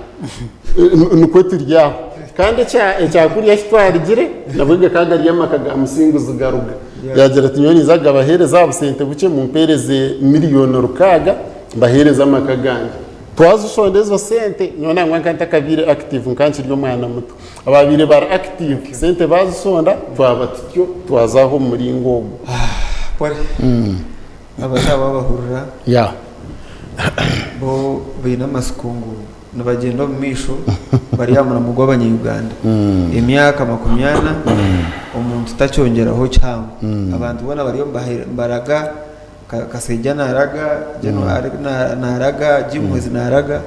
Nikwo turi aho. Kandi ekya ekyakurya eki twarugire nabwo gakaba gari amaka ga Musinguzi Garuga. Yaagira ati, Nyowe ninza kugabaheereza aha busente bukye, mumpeereze miriyoni rukaaga, mbaheereze amaka gangye. Twazishonda ezo sente, nyowe nangwa nkaba ntakabaire active, nkaba nkiri omwana muto. Abaabaire bari active, sente baazishonda, twaba tutyo, twaza aho omu muringo ogwo. Pole. Abato aba babahurira, bo baine amatsiko ngu nibagyenda omu maisho bari aha murimo gw'abanya-Uganda. Emyaka makumyana omuntu takyongyeraho kihango. Abantu boona bariyo nibaraga, Kasaija naaraga, January naaraga, Jim Muhwezi naaraga,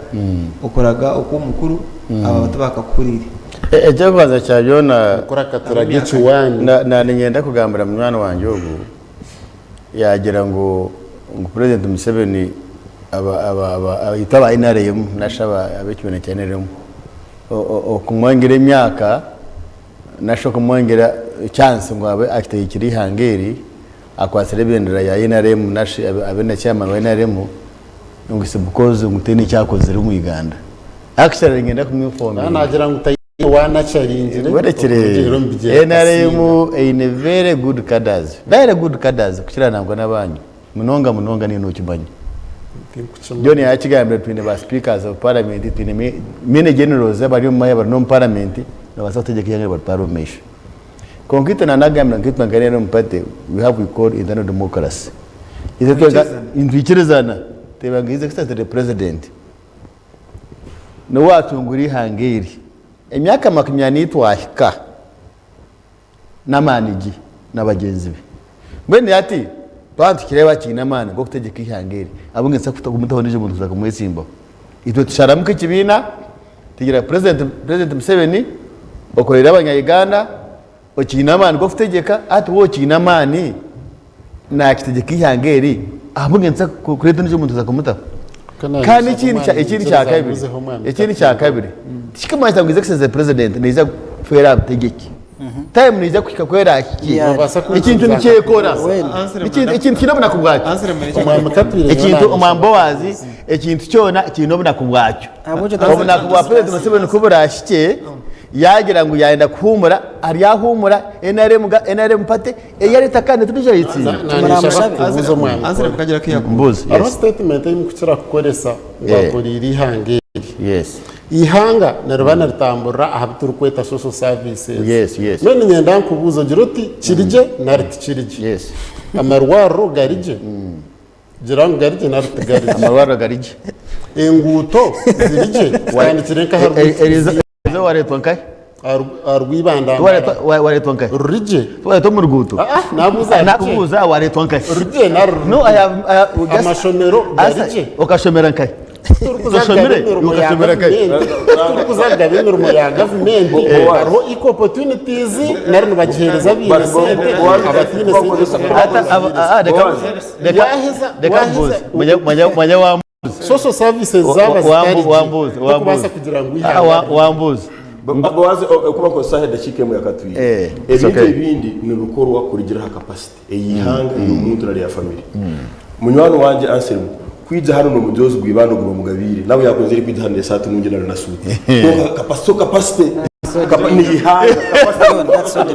okuraga okw'omukuru aba abato baakakuhuriire. Eky'okubanza kya byona, Mukuru ekiwaani. Niinyenda kugambira munywani wangye ogu, Yaagira ngu ngu Purezidenti Museveni itwe aba NRM nari ab'ekibiina kya NRM okumwongyera emyaka nari okumwongyera chance ngu abe akitegyekire eihanga eri akwatsire ebendera ya NRM nari abe na chairman wa NRM ngu its because ngu tihaine eki akozire omu Uganda. Actually niinyenda kumu informinga. Naagira ngu Wanacharingire Werekire okurugiirira omu bigyere NRM Kasinga. eine very good cadres, very good cadres kukira nangwa n'abanyu munonga munonga niiwe nokimanya. Tinkukimanya. John yakigambire twine ba speakers of parliament, twine me- many generals abari omu mahe abari n'omu parliament nibabaasa kutegyeka eihanga ribaritware omu maisho. Kwonka itwe nanagambira nka itwe nka NRM party we have we call internal democracy. Itwe twenka Mwikirizana. nitwikirizana teeba ngu his excellency the president Niwe waatungura eihanga eri. Emyaka makumi ana ei twahika n'amaani ge na bagyenzi be. Mbwenu hati twaba nitukireeba akiine amaani g'okutegyeka eihanga eri, ahabw'enki nituza kumutaho ondiijo muntu kuza kumwetsimbaho? Itwe tusharamu nk'ekibiina tugira Purezidenti Museveni okoreire abanya-Uganda, okiine amaani g'okutegyeka, hati waaba okiine amaani naakitegyeka eihanga eri, ahabw'enki nituza kureeta ondiijo muntu kuza kumutaho? Kandi ekindi kya- ekindi kya kabiri, ekindi kya kabiri, tikikumanyisa ngu His Excellency the President naija kufeera aha butegyeki. Time neija kuhika ku eraahike. Nobaasa Ekintu kwikiriza nikyekora. Answer Ekintu ekintu kiine obunaku bwakyo. Omwami Katwire Ekintu omwami Boazi, ekintu kyona kiine obunaku bwakyo. Ahabw'ekyo that's- Obunaku bwa President Museveni ku buraahikye, yaagira ngu yaayenda kuhuumura, aryahuumura, NRM ga- NRM party Eyareta kandi tibija yitsinda. Nanishaba kubuuza omwami Answer mukagira ko yakubuuza. Mbuuza. Hariho Yes. statement ei mukukira kukoresa ngu Eh. akoriire eihanga eri. Yes. Eihanga niriba niritamburira aha bi turikweta social services. Yes, yes. Mbwenu niinyenda nkubuuze ogire oti kiri gye nari tikiri gye. Yes. Amarwariro gari gye? Gira ngu gari gye nari tigari gye. Amarwariro gari gye. Enguuto ziri gye? Tutandikire nka aha Eriza wareetwa nkahi? Aha rw'ibandambara. Wareetwa nkahi? Ruri gye. Wareetwa omu ruguuto? Nabuuza ruri gye. Nakubuuza wareetwa nkahi? Ruri gye nari ruri No, I have, I have, just, Amashomero gari gye. Okashomera nkahi? Turikuza kugaba emirimo ya gavumenti, turikuza kugaba emirimo ya gavumenti, hariho equal opportunities nari nibagiheereza abaine sente abataine sente Reka reka mbuuze. Manya wambuuza. Social services zaaba zitari gye, tokubaasa kugira ngu eihanga riri. Wambuuza. Boazi okuba nkozesa edakiika emwe yakatwire. It's Ebintu okay. ebindi nibikorwa kurugiirira aha capacity ey'eihanga, ey'omuntu nari eya family. Munywani wangye Anselm kwija hanu n'omujoozi gw'eibanda ogu bamugabiire nawe yakwenzire kwija hanu n'esaati nungi nari na suuti. Kwonka capacity so capacity n'eihanga capacity.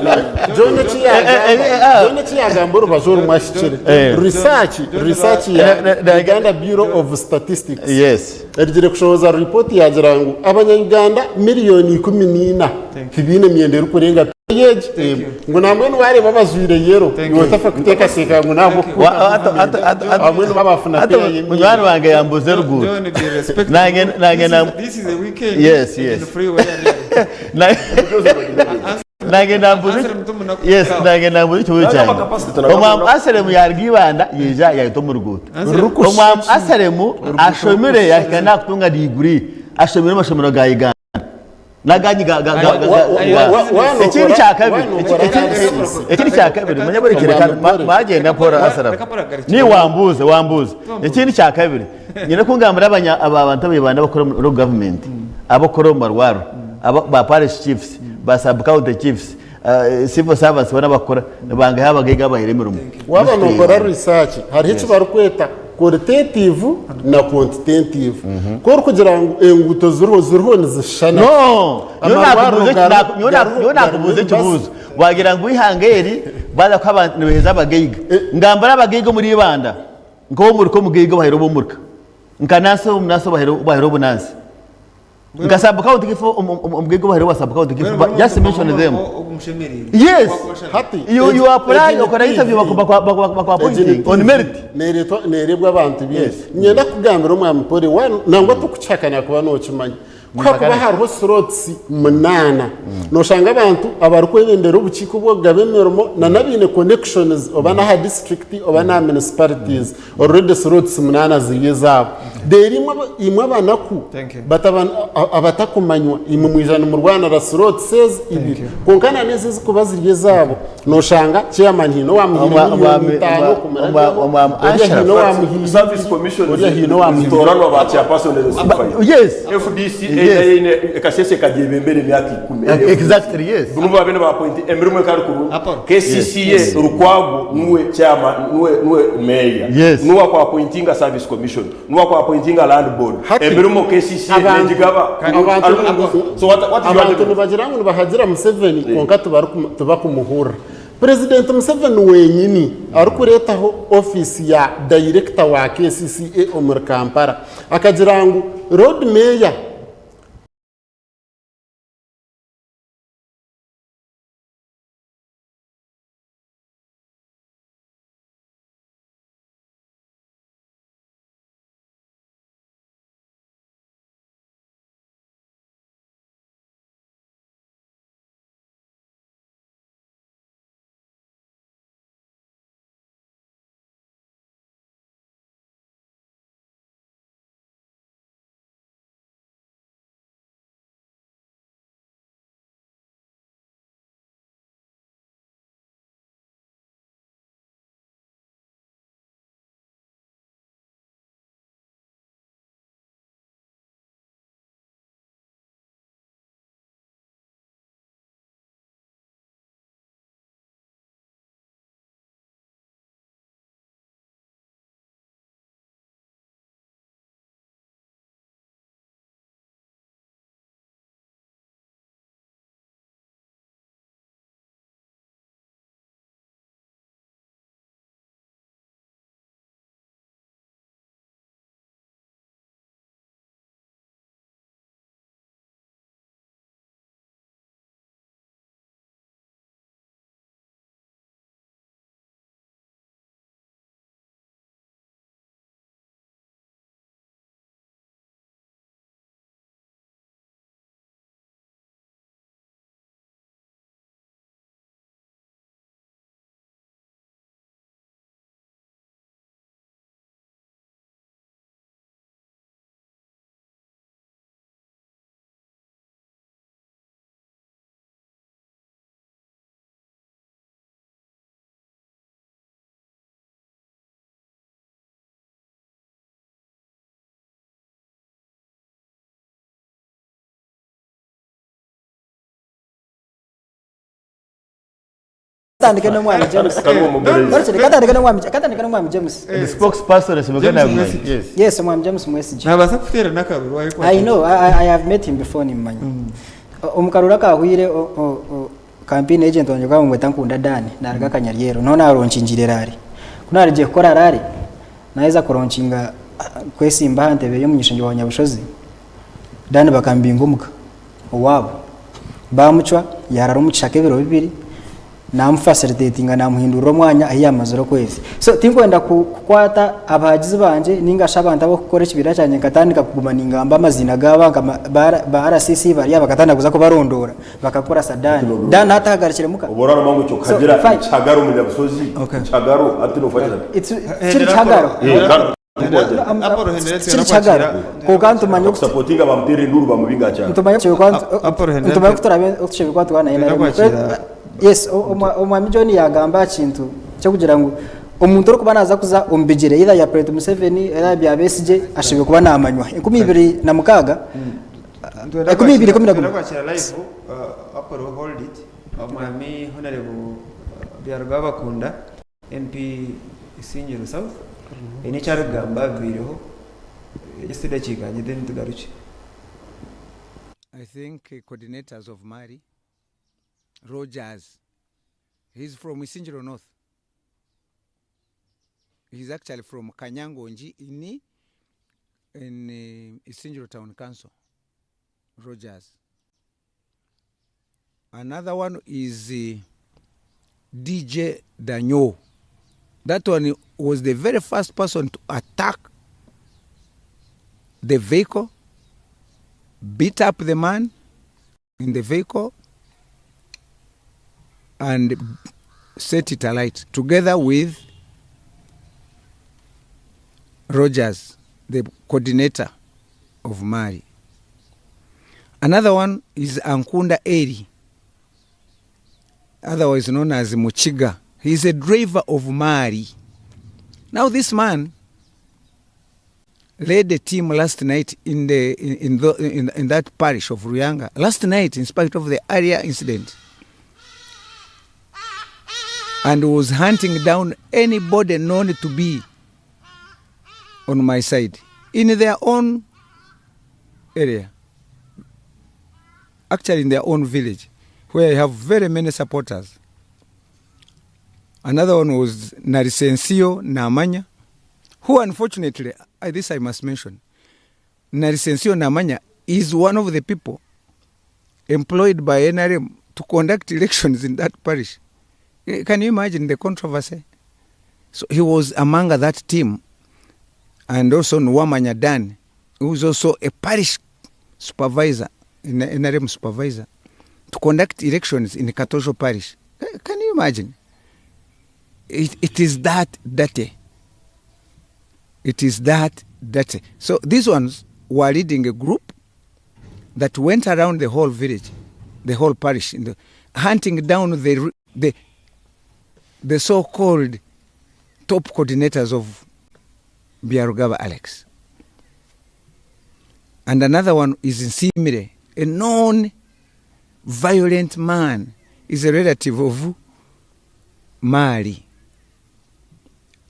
John eki yagamba, John eki yagamba orubaju orumwe ahikire. Research, research ya Uganda Bureau of Statistics Yes. erugire kushohoza report yagira ngu abanya-Uganda miriyoni 14 tibaine myenda erikurenga. Egi ngu nambwenu wareeba abajwaire yellow iwe otafa kuteekateeka ngu nahabw'okukunda gavumenti abamwe nibo abafuna Hati peya y'emyenda. munywani wange yambuuza eruguuto John, be respectful. Nange nange This nam is, this is a weekend. Yes, yes. In free way. Nange nambuuza Answer muto munaku. yes nange nambuuza ekibuuzo Nagamba kyange capacity, nagamba omwamu munaku. Aseremu yaruga Ibanda yaija yahita omu ruguuto Answer- omwamu Aseremu ashomire yahika nakutunga diguri ashomire omu mashomero ga Uganda N'aganyu ga ga ga ga ga Ekindi kya kabiri ekindi kya kabiri manya buri kire mwagenda mpora Asaraf ni wambuuze wambuuze ekindi kya kabiri nyine kungambira abanya aba abantu abaibanda abakora omu local government abakora omu marwaro aba ba parish chiefs ba sub county chiefs civil servants boona abakora nibangahi abagaiga abahaire emirimo. Waaba nookora research hariho eki barikweta Qualitative na quantitative. Ku orikugira ngu enguuto ziriho ziriho nizishushana ki? No! Nyowe Amarwariro nakubuuza gariho nyowe gariho nyowe garimu nakubuuza emibazi. ekibuuzo. Wagira ngu eihanga eri baaza kuha abantu nibaheeza abagaiga. Ngambira abagaiga omuri Ibanda nk'ow'omuruka omugaiga obahaire obw'omuruka. Nka nansi omunansi obahaire obahaire obunansi. Nka sub county kifo omugaiga obahaire obwa sub county kifo but just mention them. Yes! Hati You you apply egi ni okora interview TV. baku baku baku Egi ni appointing on TV. merit. Neeretwa neerebwa abantu baingi. Yes. Niinyenda kukugambira omwami Polly, wa- nangwa tokukihakana kuba nookimanya. Ku hakuba hariho slots munaana, nooshanga abantu abarikwebembera obukiiko obw'okugaba emirimo na n'abaine connections oba n'aha district oba n'aha municipalities, already slots munaana ziri ezaabo. Reero imwe aba- imwe abanaku Thank you. bataba- a- abatakumanywa imwe mwija nimurwanira slots ezi ibiri. Kwonka na n'ezi ezikuba ziri ezaabo, Noshanga chairman haine owamuhaire million itaano kumurabyaho, oriya haine owamuhaire Service ibiri, commission oriya haine owamuhaire zitoranwa ba chairperson ezo si five. Yes. FDC Yes. eine ekasese kagyebembera emyaka ikumi. Exactly, yes. Bunu babe niba appoint emirimo ekari kurungi. Apollo. KCCA Lukwago nuwe chairman nuwe nuwe mayor. Yes. Nuwe aku appointinga service commission. Nuwe aku appointinga land board. Hati, Emirimo KCCA abantu- negigaba. abantu- So what what is your abantu argument? nibagira ngu nibahagira Museveni kwonka tibariku- tibakumuhurira. Purezidenti Museveni wenyini arikureetaho ofiisi ya dayirekita wa KCCA omuri Kampala akagira ngu Lord Mayor Katandike n'omwami James. Garukire, katandike n'omwami katandike n'omwami James. The spokesperson is James Muganda. Mwesigye. Yes. Yes, omwami James Mwesigye. Nabaasa kuteera n'akaruru wayekwata. I know, I have met him before nimumanya. Omu karuru akahwire o- o- o- campaign agent wangye bakaba bamweta Nkunda Dan, naruga Kanyaryeru, niho naronkingiire rally. Ku narugiye kukora rally, naheza kuronkinga kwesimba aha ntebe y'omuny'ishengyero wa Nyabushozi, Dan bakambinga omuka owaabo. Baamucwa. Yaarara omu kishaka ebiro bibiri, naamufacilitatinga naamuhindurira omwanya ahu yaamazire okwezi. So tinkwenda kukwata abahagizi bangye nainga shi abantu ab'okukora ekibiina kyangye nkatandika kuguma ningamba amaziina gaabo nka ba RCC bariya bakatandika kuza kubarondoora bakakurasa Dan. Dan hati ahagarikire muka. Obu oraroma ngu So, kyokkagira fine. Kihagaro omunyabusozi, Kihagaro hati nofa ki? It's, kiri Kihagaro. Kiri Kihagaro. Kwonka nitumanya oku Bakusapotinga bamuteera enduuru bamubinga aha kyaro. Nitumanya nitumanya oku turabe oku tushemereire kuba twaba na NRM. Yes, omwami John yagamba aha kintu ky'okugira ngu omuntu orikuba naaza kuza omu bigyere either bya President Museveni either bya Besigye ashemereire kuba namanywa. 2006, 2011. Kwakira live Apollo hold it omwami Honorable Byarugaba MP Isingiro South aine eki arikugamba abibaireho just edakiika nkye then tugarukye. I think coordinators of Mali, Rogers, he's from Isingiro North. He's actually from Kanyangonji in, in Isingiro Town Council, Rogers. Another one is DJ Danyo. That one was the very first person to attack the vehicle, beat up the man in the vehicle, and set it alight together with Rogers, the coordinator of Mali. Another one is Ankunda Eri, otherwise known as Muchiga. He is a driver of Mali. Now this man led the team last night in, the, in, in, the, in, in that parish of Ruyanga. Last night, in spite of the area incident, and was hunting down anybody known to be on my side in their own area, actually in their own village, where I have very many supporters. Another one was Narisencio Namanya, who unfortunately, this I must mention, Narisencio Namanya is one of the people employed by NRM to conduct elections in that parish. Can you imagine the controversy? So he was among that team, and also Nwamanya Dan, who is also a parish supervisor, an NRM supervisor, to conduct elections in Katojo parish. Can you imagine? It, it is that dirty. It is that dirty. So these ones were leading a group that went around the whole village, the whole parish, in the, hunting down the, the, the so-called top coordinators of Byarugaba Alex. And another one is Nsimire, a known violent man, is a relative of Mali.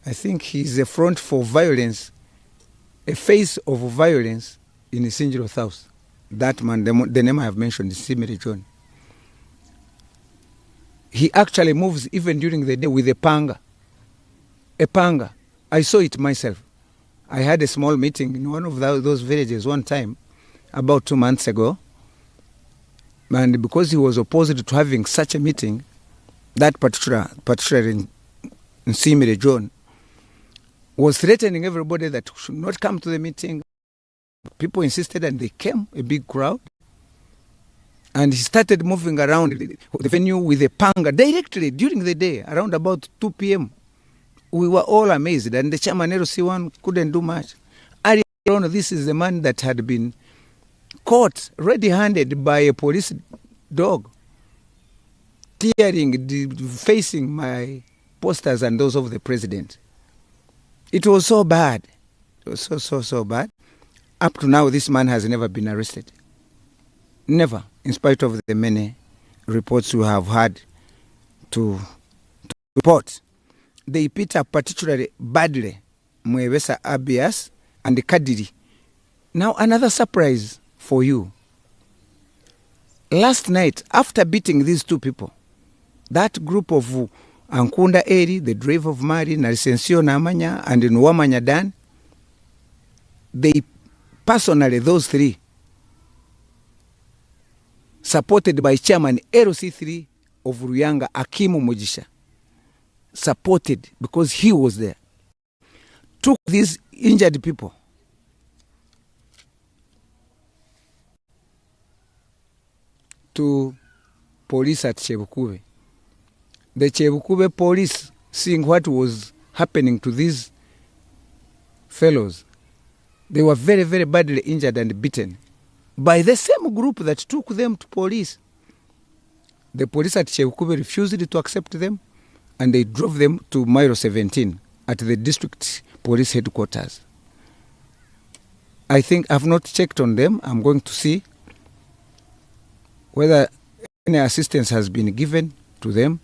I think he's a front for violence, a face of violence in Isingiro South. That man, the, the name I have mentioned is Simire John. He actually moves even during the day with a panga. A panga. I saw it myself. I had a small meeting in one of those villages one time, about 2 months ago. And because he was opposed to having such a meeting, that particular, particular in, Nsimire John, was threatening everybody that should not come to the meeting. People insisted and they came, a big crowd. And he started moving around the venue with a panga directly during the day, around about 2 p.m. We were all amazed, and the chairman LC1 couldn't do much. Earlier on, this is the man that had been caught red-handed by a police dog, tearing, facing my posters and those of the president. It was so bad. It was so, so, so bad. Up to now, this man has never been arrested. Never, in spite of the many reports we have had to, to report. They beat up particularly badly Mwebesa Abias and Kadiri. Now, another surprise for you. Last night, after beating these two people, that group of Ankunda Eri, the driver of Mari, Narisencio Namanya, and Nwamanya Dan, they personally, those three, supported by chairman LC3 of Ruyanga Akim Mugisha, supported because he was there, took these injured people to police at Chebukubi. The Chebukubi police, seeing what was happening to these fellows, they were very, very badly injured and beaten by the same group that took them to police. The police at Chebukubi refused to accept them and they drove them to Mile 17 at the district police headquarters. I think I've not checked on them. I'm going to see whether any assistance has been given to them.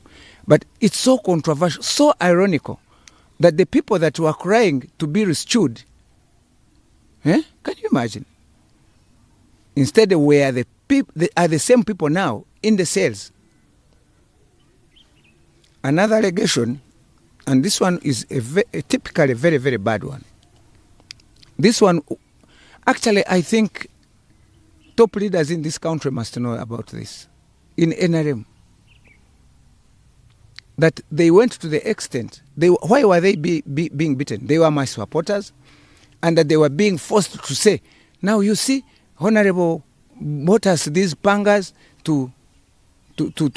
But it's so controversial, so ironical, that the people that were crying to be rescued, eh? Can you imagine? Instead, were the they are the same people now in the cells. Another allegation, and this one is a typically very, very bad one. This one, actually, I think top leaders in this country must know about this, in NRM. That they went to the extent, they, why were they being beaten? They were my supporters, and that they were being forced to say, now you see, Honorable bought us these pangas to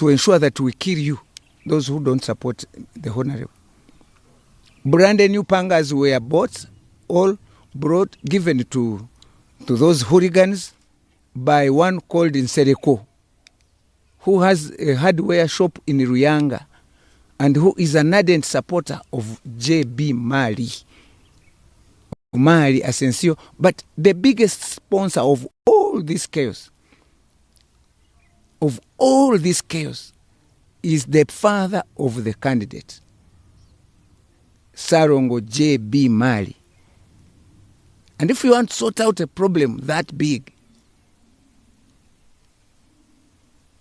ensure that we kill you, those who don't support the Honorable. Brand new pangas were bought, all brought, given to those hooligans by one called Nsereko, who has a hardware shop in Ruyanga and who is an ardent supporter of J.B. Mali. Mali Asensio, but the biggest sponsor of all this chaos, of all this chaos, is the father of the candidate, Sarongo J.B. Mali. And if you want to sort out a problem that big,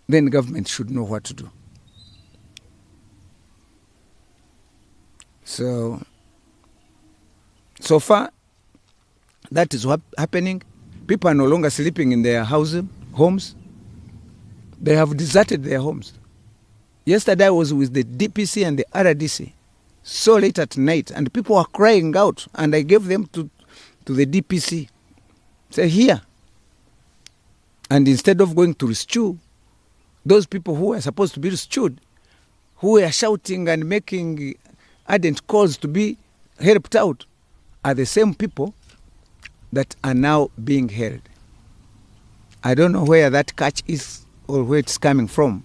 then government should know what to do. So far, that is what happening. People are no longer sleeping in their houses, homes. They have deserted their homes. Yesterday I was with the DPC and the RDC, so late at night, and people were crying out, and I gave them to the DPC. Say, here. And instead of going to rescue those people who were supposed to be rescued, who were shouting and making ardent calls to be helped out, are the same people that are now being held. I don't know where that catch is or where it's coming from,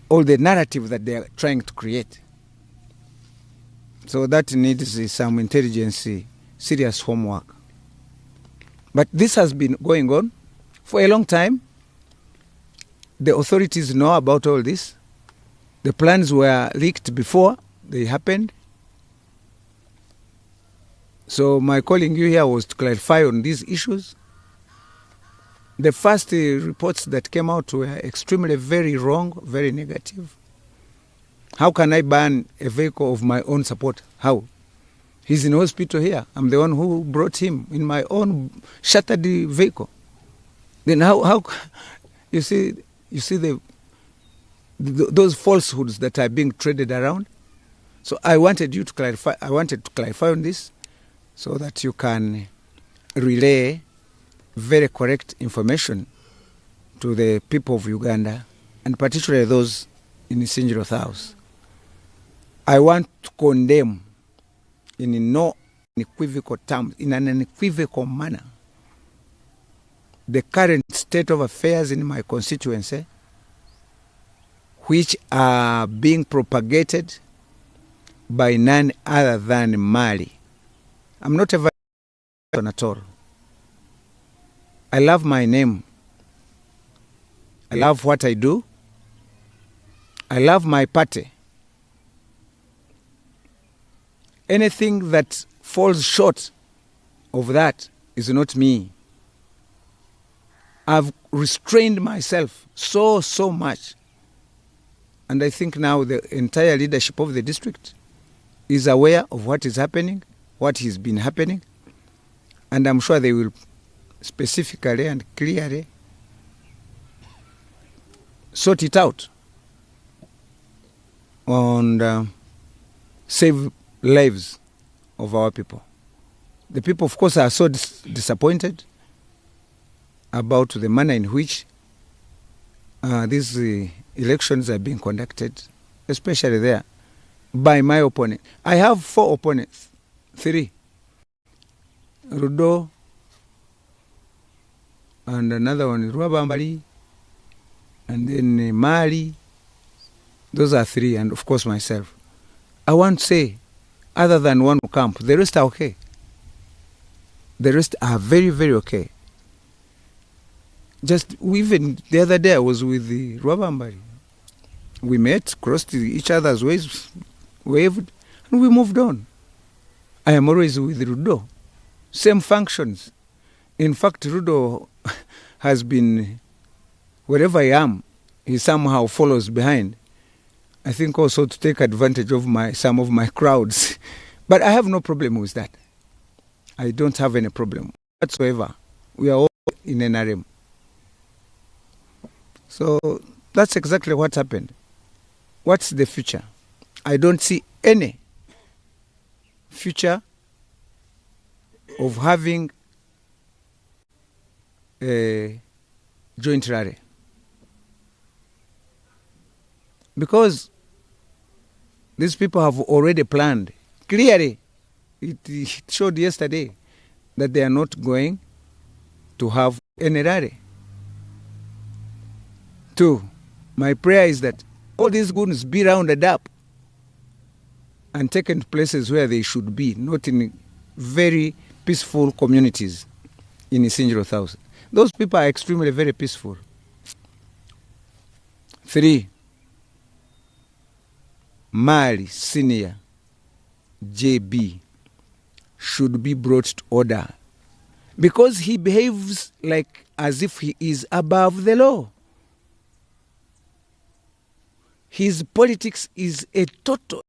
or the narrative that they are trying to create. So that needs some intelligence, serious homework. But this has been going on for a long time. The authorities know about all this. The plans were leaked before they happened. So my calling you here was to clarify on these issues. The first reports that came out were extremely very wrong, very negative. How can I ban a vehicle of my own support? How? He's in hospital here. I'm the one who brought him in my own shattered vehicle. Then how you see, you see the those falsehoods that are being traded around? So I wanted you to clarify, I wanted to clarify on this so that you can relay very correct information to the people of Uganda, and particularly those in Isingiro House. I want to condemn in no unequivocal terms, in an unequivocal manner, the current state of affairs in my constituency, which are being propagated by none other than Mali. I'm not a violent at all. I love my name. I love what I do. I love my party. Anything that falls short of that is not me. I've restrained myself so, so much. And I think now the entire leadership of the district is aware of what is happening, what has been happening, and I'm sure they will specifically and clearly sort it out and uh, save lives of our people. The people, of course, are so dis disappointed about the manner in which uh, these uh, elections are being conducted, especially there, by my opponent. I have four opponents, three. Rudo and another one is Rwabambali, and then uh, Mali. Those are three, and of course myself. I won't say other than one camp. The rest are okay. The rest are very, very okay. Just even the other day, I was with the Rwabambali. We met, crossed each other's ways, waved, and we moved on. I am always with Rudo. Same functions. In fact, Rudo has been, wherever I am, he somehow follows behind. I think also to take advantage of my some of my crowds. But I have no problem with that. I don't have any problem whatsoever. We are all in NRM. So that's exactly what happened. What's the future? I don't see any future of having a joint rally. Because these people have already planned clearly, it, it showed yesterday that they are not going to have any rally. Two, my prayer is that all these goons be rounded up and taken to places where they should be, not in very peaceful communities in Isingiro House. Those people are extremely very peaceful. Three, Mali Senior JB should be brought to order because he behaves like as if he is above the law. His politics is a total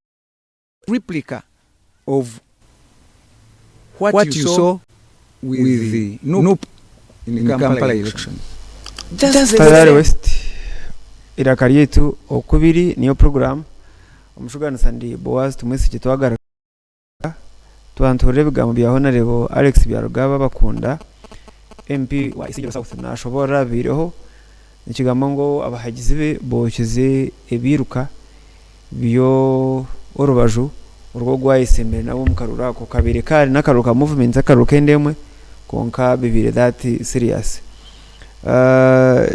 replica of what, what you saw with, with the NUP in, in Kampala, Kampala elections. Just Tayari West iraka ryaitu okubiri niyo program omushuganisa ndi Boaz Tumwesigye twagaruka twanturira ebigambo bya Honorable Alex Byarugaba bakunda MP wa Isingiro South nashobora bireho nikigambo ngo abahagizi be bokize ebiruka byo orubaju urwo gwayisembere nabo mukarura ako kabiri kari n'akaru ka movement akaru kendemwe konka bibire that serious uh,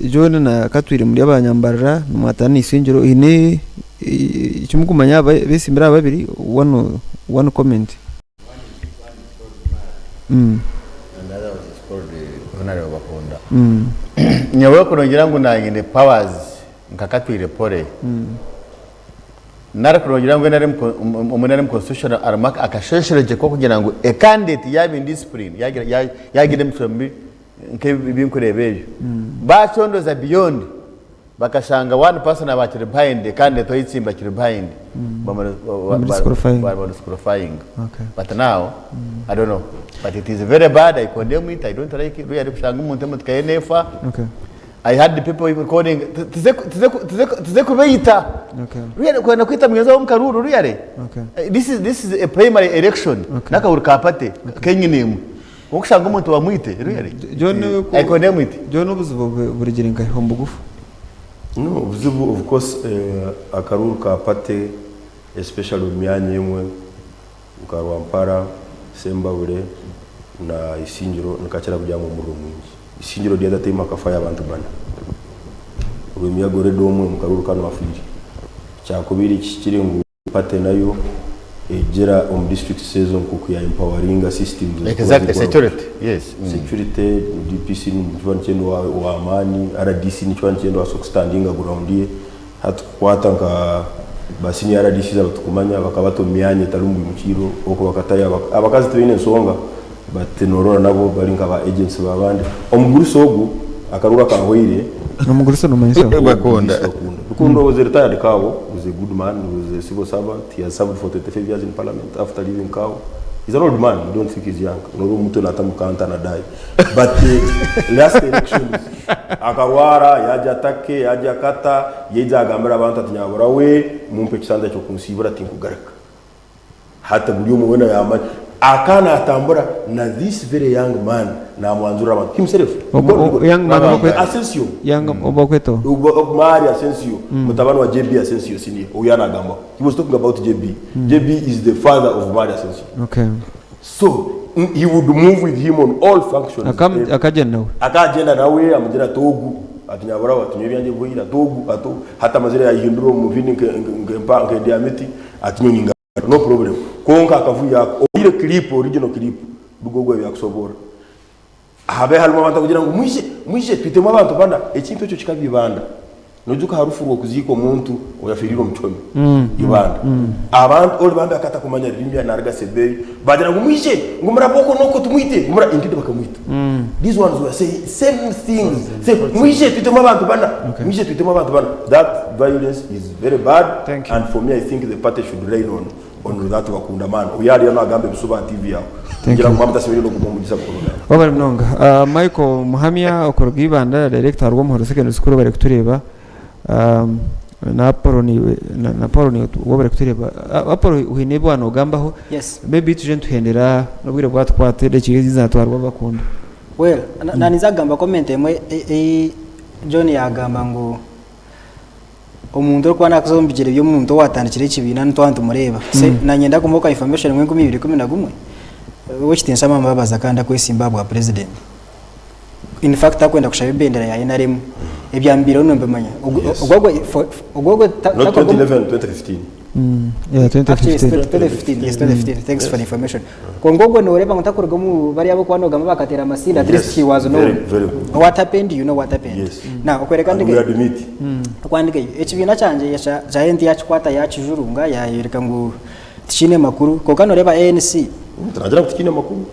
John na Katwire muri abanyambarara mwatani isingiro ine ikimukumanya besimbira babiri one one comment mm. Another was called Honorable Bakunda. Nyowe kurungira ngu nanyine powers nka Katwire Pole. Nari kurungira ngu NRM omu NRM constitution harimu akashesheregye k'okugira ngu a candidate yaaba indiscipline yagira yagira emicwe mibi nk'ebinkureeba ebyo. Baacondoza beyond Bakashanga one person aba akiri behind kandi etwa eitsimba akiri behind bamu disqualifying but now I don't know but it is very bad I condemn it I don't like it really kushanga omuntu emotoka ye nefa I had the people even calling tuze tuze tuze tuze kubeita really kwenda kwita mwenzi wawe omukaruuru really this is this is a primary election nakahuru ka party kenyini emwe Kwonka kushanga omuntu bamwite really John I condemn it. John obuzibu burugire nkahi omu bugufu? No obuzibu of course akaruuru ka party especially omu myanya emwe nka Rwampara, Sembabule na Isingiro nikakira kubyama omuriro mwingi. Isingiro the other time hakafayo abantu bana. Rwemiyaga already omwe omu karuuru kanu afiire. Kyakubiri kihikire ngu Party nayo egyera omu districts ezo nkoku ya empoweringa systems ezikuba Exactly, zirikukora security, yes. Security, DPC nikiba nikyenda owa amaani, RDC nikiba nikyenda owaasa kustandinga ground ye. Hati kukwata nka ba senior RDCs abatukumanya bakabata omu myanya etari omu bwimukirro okwo bakatayo abakazi tibaine ensonga but norora nabo bari nka ba agents babandi. Omugurusi ogu akaruru akahweire. Omugurusi nomanyisa oha? Bakunda. Rukundo was a retired cow, was a good man, he was a civil servant, he has served for 25 years in parliament after leaving cow. He's an old man, you don't think he's young. Noba omuto natamuka anadai. But last elections akarwara yajya Turkey, yajya Qatar, yaija agambira abantu ati nyabura we mumpe ekisanja kyokunsiibura tinkugaruka. Hati buri omwe wena yamanya aka natambura na this very young man namwanjurira abantu himself. Young man Asensio. Young Obokweto. Mari Asensio, mutabani wa JB Asensio senior. Oyu yanagambaho. He was talking about JB. JB is the father of Mari Asensio. Okay. So he would move with him on all functions. Akam- Akagyenda nawe. Akagyenda nawe amugira ati ogu ati nyabura we ati nyowe ebyangye bihweire ati ogu ati ogu hati amazire yayihindura omu mubini nk'endyamiti ati nyowe ninga no problem kwonka akavuyo ako ohaire clip original clip rugo ogwo yakusoboora habe harimu abantu akugira ngu mwije mwije twitemu abantu bana ekintu ekyo kikaba ibanda Noijuka aha rufu rw'okuziika omuntu oyafeereire omu kihome Ibanda. Abantu ori bambi akaba atakumanya rurimi naruga Sebei bagira ngu mwije ngu murabe oko n'oko tumwite ngu mura indeed bakamwita. These ones were saying same things say mwije twitemu abantu bana mwije twitemu abantu bana that violence is very bad and for me I think the party should rein on on that bakunda man oyo ariyo nagamba ebisuba aha TV yawe Thank kugira you. ngu mwaba mutasemeriire n'okumuha omugisa gukora Wabare munonga. Ah, Michael Muhamya okuruga Ibanda director rw'Omuhoro Secondary School bari kutureeba. Um, na Apollo niiwe na, na Apollo niiwe wabare kutureeba. Ah, Apollo oine ebi wanogambaho. Yes. Maybe tuje nituhendera n'obwire bwatukwata edakiika ezi zatwarwa bakunda. Well, na- na ninza kugamba comment emwe ei- ei John yagamba ngu Omuntu orikuba nakuza omu bigyere by'omuntu owatandikire ekibiina nitwaba nitumureeba. Se nanye ndakumuha ka information ngu 2011 Owekitiinisa Amama Mbabazi akaba ndakwesimba aha bwa president. In fact akwenda kushaba ebendera ya NRM. Ebyamubaireho nimbimanya. Ogwo ogwo Not 2011, 2015. Yeah, Actually, it's 2015. 2015, yes, 2015. Thanks for the information. Kwonka ogwo noreeba ngu takuruga omu bariya abokuba nogamba bakateera amasindi, at least Yes, he was known. very, very good. What happened, you know what happened. Yes. Now, okwereka And ndige we admit. okwandika eyo ekibiina kyangye kya kya NT yakikwata yakijurunga yayoreka ngu tikiine makuru kwonka noreeba ANC Tinagira ngu tikiine makuru.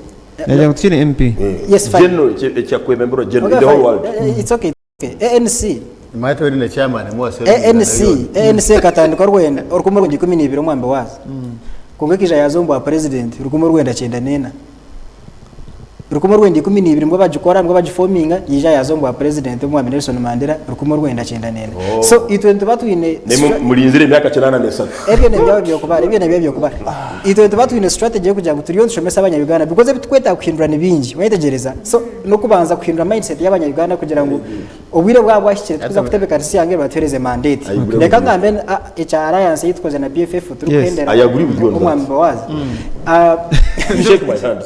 Nagira ngu tikiine MP. Yes, fine. General, ekyakwebemberwa general Okay, in the whole fine. world. It's okay. ANC Mwata ori na chairman mwa ANC ANC ekatandika orwenda orukumi orwenda 12 omwambi waazo kwonka ekaija yaaza omu bwa president rukumi orwenda 94 1912 nibwo bagikora nibwo bagifominga yaija yaaza omu bwa president omwami Nelson Mandela 1994 so itwe nituba twine Naimwe murinzire emyaka 83. Ebyo nebyabo byokubara ebyo nebyabo byokubara itwe nituba twine strategy yokugira ngu turiyo nitushomesa abanya Uganda because ebitukwetaaga kuhindura ni bingi wayetegyereza so nokubanza kuhindura mindset yabanya Uganda kugira ngu obwire bwaba bwahikire tukuza kutebekanisa ihanga batuhereze mandate reka ngambe ekya alliance eyitukoze na PFF turikuhendera I agree with you on that. omwami Boaz You shake my hands.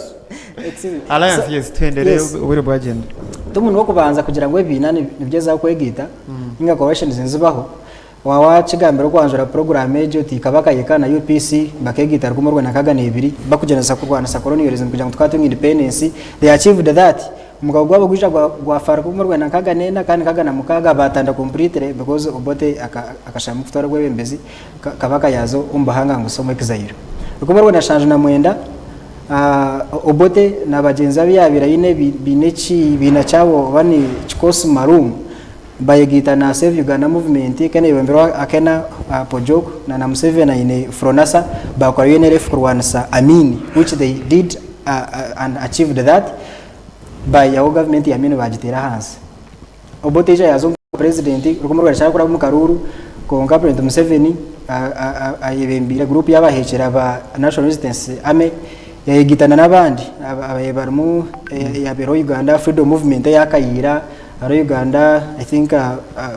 Excuse me. Alliance So- yes, tuhendere Yes. obwire bwagyenda. Tumu nokubanza kugira ngu ebibiina nibigyezaho kwegaita ninga coalitions nizibaho Waaba waakigambira okwanjura puroguraamu egi oti Kabaka yeka na UPC bakeegaita 1962 bakugyendesa kurwanisa colonialism kugira ngu tukatunga independence, they achieved that. Omugabo gwabo gwaija gwafa 1964 kandi 66 baatandika completely because Obote akasharamu kutwara obwebembezi Kabaka yaaza omu buhangangusi omu exile. 1979 Obote na bagyenzi be abu yaabaire aine baine ekibiina kyabo oba ni kikosi maroom, Bayegaita na Save Uganda Movement ekaba neyebemberwa Akena Pojok na na Museveni aine Fronasa bakora UNLF kurwanisa Amin which they did and achieved that bayihaho government ya Amin bagiteera ahansi. Obote yaija yaza omu president rukumi rwenda kyenda kuraba omu karuuru kwonka president Museveni ayebembeire group yabahekyera ba National Resistance Army yayegaita na nabandi ababaire barimu eyabereho Uganda Freedom Movement eya Kayiira Hariho Uganda I think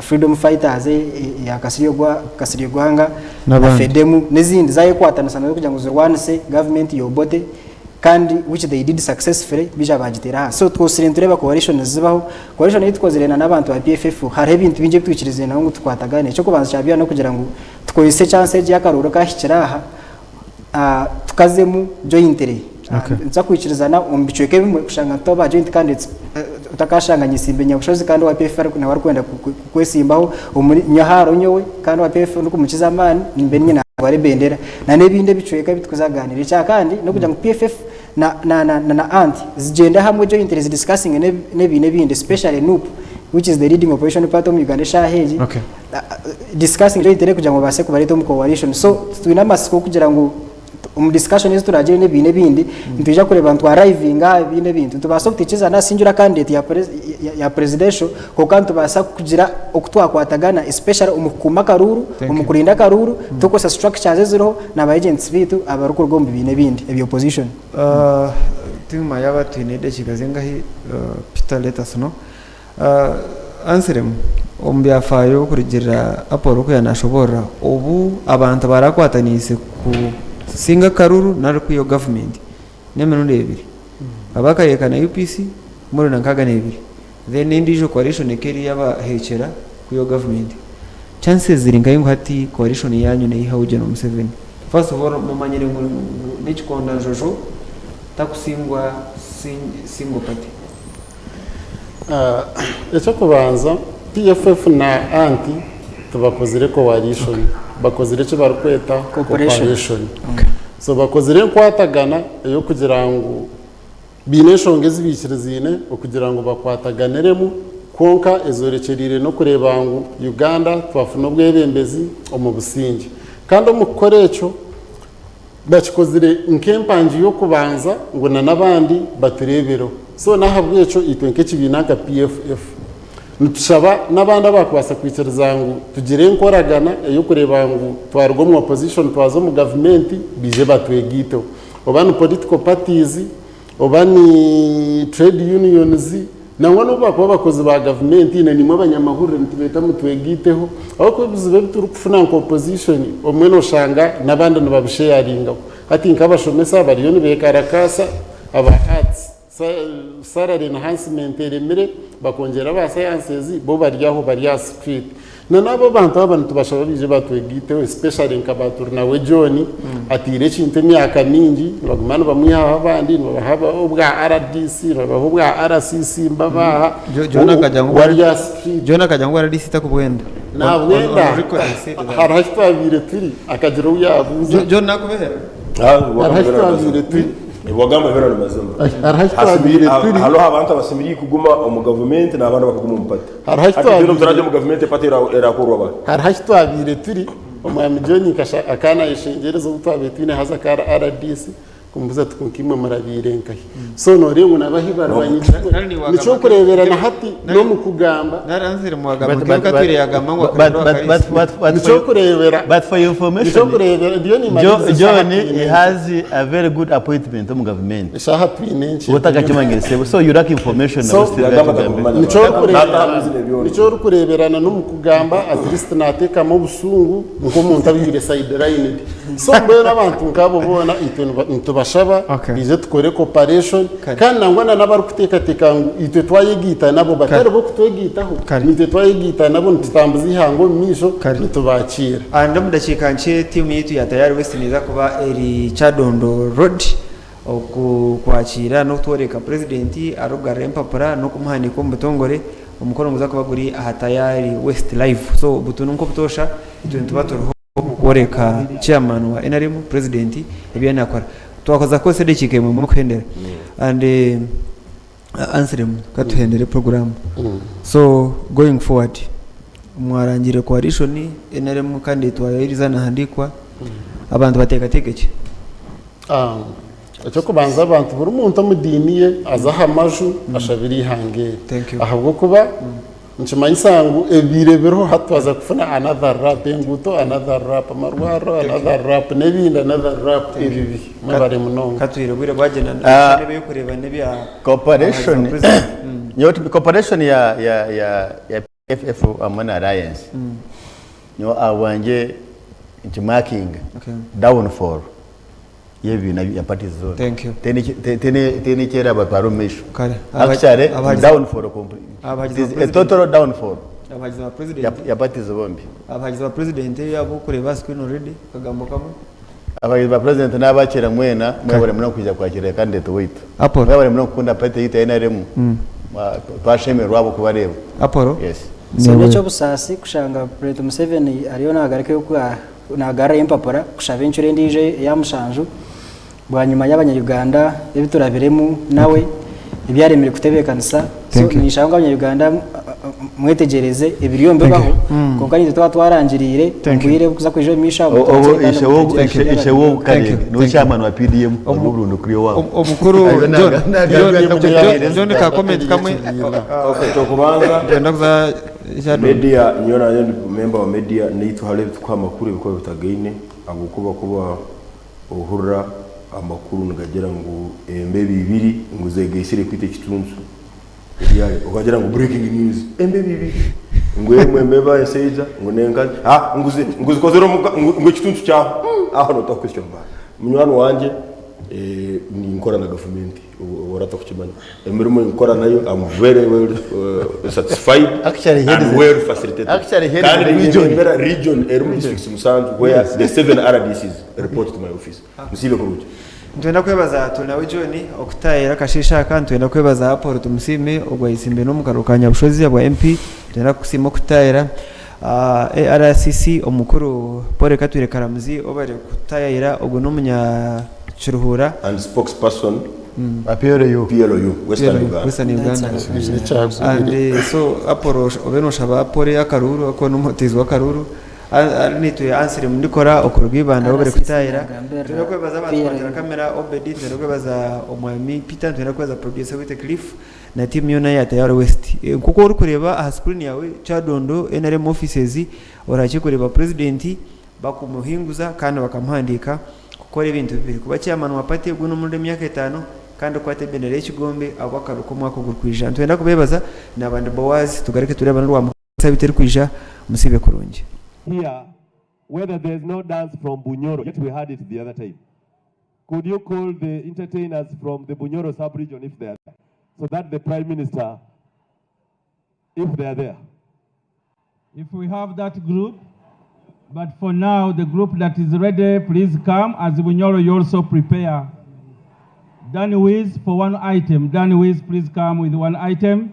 Freedom Fighters eya Kasirye Gwanga na N'abandi. Fedemu n'ezindi zayekwatanisa nazo kugira ngu zirwanise gavumenti ya Obote kandi which they did successfully baija bagiteera ahansi. So twosire nitureeba coalition zibaho, coalition ei tukozire na n'abantu ba PFF hariho ebintu bingi ebi twikiriziine nabo ngu tukwatagane. Eky'okubanza kya byona n'okugira ngu tukozese chance egi y'akaruuru kahikire aha tukazemu jointly. Nituza kwikirizana omu bicweka ebimwe kushanga nituba ba joint candidates otakashanga nyesimbe Nyabushozi kandi owa PFF nawe arikwenda kukwesimbaho omuri nyowe hariho nyowe kandi owa PFF ndikumukiza amaani nimbe niinye natwara ebendera na n'ebindi ebicweka ebi turikuza kugaaniira. Ekya kandi n'okugira ngu PFF na na na na ant zigyende hamwe jointly zi discussinge n'ebibiina ebindi especially NUP which is the leading opposition party omu Uganda eshaaha egi. Discussing jointly kugira ngu babaase kubareeta omu coalition. So twine amatsiko kugira ngu. Omu discussion ezi turagire n'ebibiina ebindi, nitwija kureeba ngu twa arrivinga aha bibiina ebindi. Nitubaasa obutaikiriza singular candidate ya pres ya presidential kwonka nitubaasa kugira oku twakwatagana especially omu kukuuma akaruuru, Thank omu you. kurinda akaruuru, turikukozesa structures eziriho na ba agents baitu abarikuruga omu bibiina ebindi ebya opposition. Uh, Tiuma yaba twine edakiika zingahi uh, Peter let us know. Uh, Anselm, omu byafaayo kurugirira Apollo oku yanashoborora obu abantu barakwataniise kusinga akaruru nari kwihaho gavumenti n'emirundi ebiri. Aba Kayeeka na UPC muri na 62 then endiijo coalition eka eri ey'abaheekyera kwihaho gavumenti. Chances ziri nkahi ngu hati coalition yaanyu neyihaho General Museveni? First of all mumanyire ngu n'ekikondanjojo takusingwa single party. Eky'okubanza, PFF na anti tibakozire coalition, bakozire eki barikweta cooperation. So bakozire enkwatagana ey'okugira ngu baine enshonga ezi baikirizaine okugira ngu bakwataganiremu kwonka ezorekyereire n'okureeba ngu Uganda twafuna obwebembezi omu busingye. Kandi omu kukora ekyo, Bakikozire nk'empangi y'okubanza ngu na n'abandi batureebereho. So n'ahabw'ekyo itwe nk'ekibiina nka PFF, nitushaba n'abandi abakubaasa kwikiriza ngu tugire enkoragana ey'okureeba ngu twaruga omu opposition twaza omu gavumenti baije batwegaiteho. Oba ni political parties, oba ni trade unions, nangwa n'obu baakuba abakozi ba gavumenti na naimwe abanyamahurire nitubeeta mutwegaiteho ahabw'okuba ebizibu ebi turikufuna nka opposition obumwe noshanga n'abandi nibabisheyaringaho. Hati nk'abashomesa bariyo nibeekarakaasa aba arts salary enhancement eremire bakongyera aba sciences bo bari aho bari aha street. Na n'abo abantu aba nitubashaba baije batwegaiteho especially nka ba Turinawe John ataire ekintu emyaka mingi nibaguma nibamwihaho abandi nibabaha obwa RDC nibabaha obwa RCC nibabaha John akagira ngu warrior street John akagira ngu RDC takubwenda. Nabwenda hariho ahi twabaire turi akagira ou yabuuza. John nakubehera? Hariho ahi twabaire turi. Wagamba byona ni mazima. Hariho ahi twabaire turi. Hariho abantu abasemeriire kuguma omu gavumenti n'abandi bakaguma omu pati. Hariho ahi Hati twena twabaire obu turaaje omu gavumenti epati erakorwa ba? Hariho ahi twabaire turi, Omwami John Kasha akaanayeshengyereza obu twabaire twine haza aka rdc kumubuuza ati kwonka imwe murabaire nkahi? So nooreeba ngu nabo ahi bari banyigirwe. Nikyo orikureebera na hati n'omu kugamba. Nikyo orikureebera. But for your information, Nikyo orikureebera ndiyo nimariiriza eshaaha John twine he nkye. has a very good appointment omu government. Eshaaha twine nkye. Otakakimanyire so you lack information So, nikyo orikureebera nikyo orikureeberana n'omukugamba at least naateekamu obusungu nk'omuntu abaire sidelined. So mbwenu abantu nk'abo boona itwe nitubashaba baije tukore cooperation kandi nangwa na n'abarikuteekateeka ngu itwe twayegaita nabo batari bo kutwegaitaho, naitwe twayegaita nabo nitutambuza eihanga omu maisho nitubakiira. And omu dakiika nkye tiimu yaitu ya Tayari West neeza kuba eri Kyadondo Road. Okukwakiira n'okutworeka Purezidenti arikugarura empapura n'okumuhandiika omu butongore, omukoro niguza kuba guri aha Tayari West Live. So butunu nk'obutoosha itwe nituba turiho kworeka Chairman wa nrm, Purezidenti ebi ariyo naakora. Twakuza kukozesa edakiika emwe emwe kuhendera and Anselm katuhendere puroguraamu. So going forward mwarangire coalition, nrm candidate waayo yairiza nahandiikwa, abantu bateekateeke ki? Eky'okubanza abantu buri muntu omu diini ye aze aha maju ashabire eihanga eri ahabw'okuba nikimanyisa ngu ebiire biriho hati twaza kufuna another rap enguuto another rap amarwariro another rap n'ebindi another rap ebibi mwebare munonga. Katwire obwire bwagyenda n'ebyokureeba n'ebya Cooperation nyowe cooperation ya ya ya ya PFF hamwe na Alliance nyowe ahabwangye nkimakinga downfall y'ebibiina bya parties zoona. Thank you. Tihaine eki erabatwara omu maisho. Kare. Actually Abahagizi- downfall complete. Abahagizi It ba is a total downfall Abahagizi ba president. ya parties bombi. Abahagizi ba president abu orikureeba aha screen already akagambo kamwe. Abahagizi ba president n'abakyera mwena mwebare munonga kwija kwakira candidate waitu. Apollo. Mwebare munonga kukunda party yaitu ya NRM. Twashemererwa ahabw'okubareeba. Apollo. Yes. So n'eky'obusaasi kushanga Purezidenti Museveni ariyo nagarukayo nagarurayo empapura kushaba encuro endiijo eya mushanju bwanyima y'abanya-Uganda ebi turabiremu nawe ebi aremire kutebeekanisa. So Thank you. ninshaba ngu abanya-Uganda. Mwetegyereze ebiriyo nibibaho kwonka naitwe twaba twarangiriire omu bwire oburikuza kwija omu maisho aho Obu ishe w'obukarenge niwe chairman wa PDM obu oburundi kuri owaabo. Omukuru John, John ka comment kamwe. Okay, ekyokubanza Twenda kuza media nyowe nanye ndi member wa media naitwe hariho ebitukuha amakuru ebikuba bitagaine ahabw'okuba kuba ohurira amakuru nigagira ngu embebi ibiri ngu zegeitsire kwita ekituntu Eryari okagira ngu breaking news embeba ibiri ngu emwe embeba ensaija ngu nenkazi ah ngu zi ngu zikozire omuka ngu ngu ekituntu kyaho aho notaho question mark. Munywani wangye eh, ninkora na gavumenti obu oratakukimanya emirimo einkukora nayo am very well satisfied Actually, he and is- well facilitated actually, he is kandi the region. ninyebembera region erimu districts musanju where Yes. the seven RDCs report to my office. Musiibe kurungi. Nitwenda kwebaza Turinawe John okutayira akasheeshe aka, nitwenda kwebaza Apollo Tumusiime ogwayetsimbe n'omu karuru ka Nyabushozi abwa MP, nitwenda kukusiima okutayira ARCC omukuru Paul Katwire Karamuzi obare kutayayira ogwo n'omunya Kiruhura. And spokesperson Wa PLU. PLU Western Uganda. Western Uganda. And so Apollo obe noshaba Paul akaruru ahakuba n'omuteezi w'akaruru. Naitwe Anselm Ndikora okuruga Ibanda webare kutahira. Nitwenda kwebaza abaatukwatira kamera Obedi, nitwenda kwebaza omwami Peter, nitwenda kwebaza producer waitu Cliff na tiimu yoona eya Tayari West. Nk'oku orikureeba aha screen yaawe Kyadondo NRM offices orahikye kureeba Purezidenti bakumuhinguza kandi bakamuhandiika kukora ebintu bibiri, kuba chairman wa party ogu n'omurundi emyaka etaano kandi kukwata ebendera y'ekigombe ahabw'akaru k'omwaka ogurikwija. Nitwenda kubeebaza naaba ndi Boaz tugaruke tureebane orwa. Sabiiti erikwija musiibe kurungi. Here whether there is no dance from Bunyoro yet we had it the other time. Could you call the entertainers from the Bunyoro sub-region if they are there so that the Prime Minister if they are there. If we have that group, but for now the group that is ready, please come. As Bunyoro, you also prepare. Danny Wiz for one item. Danny Wiz, please come with one item.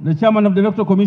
The chairman of the Electoral Commission.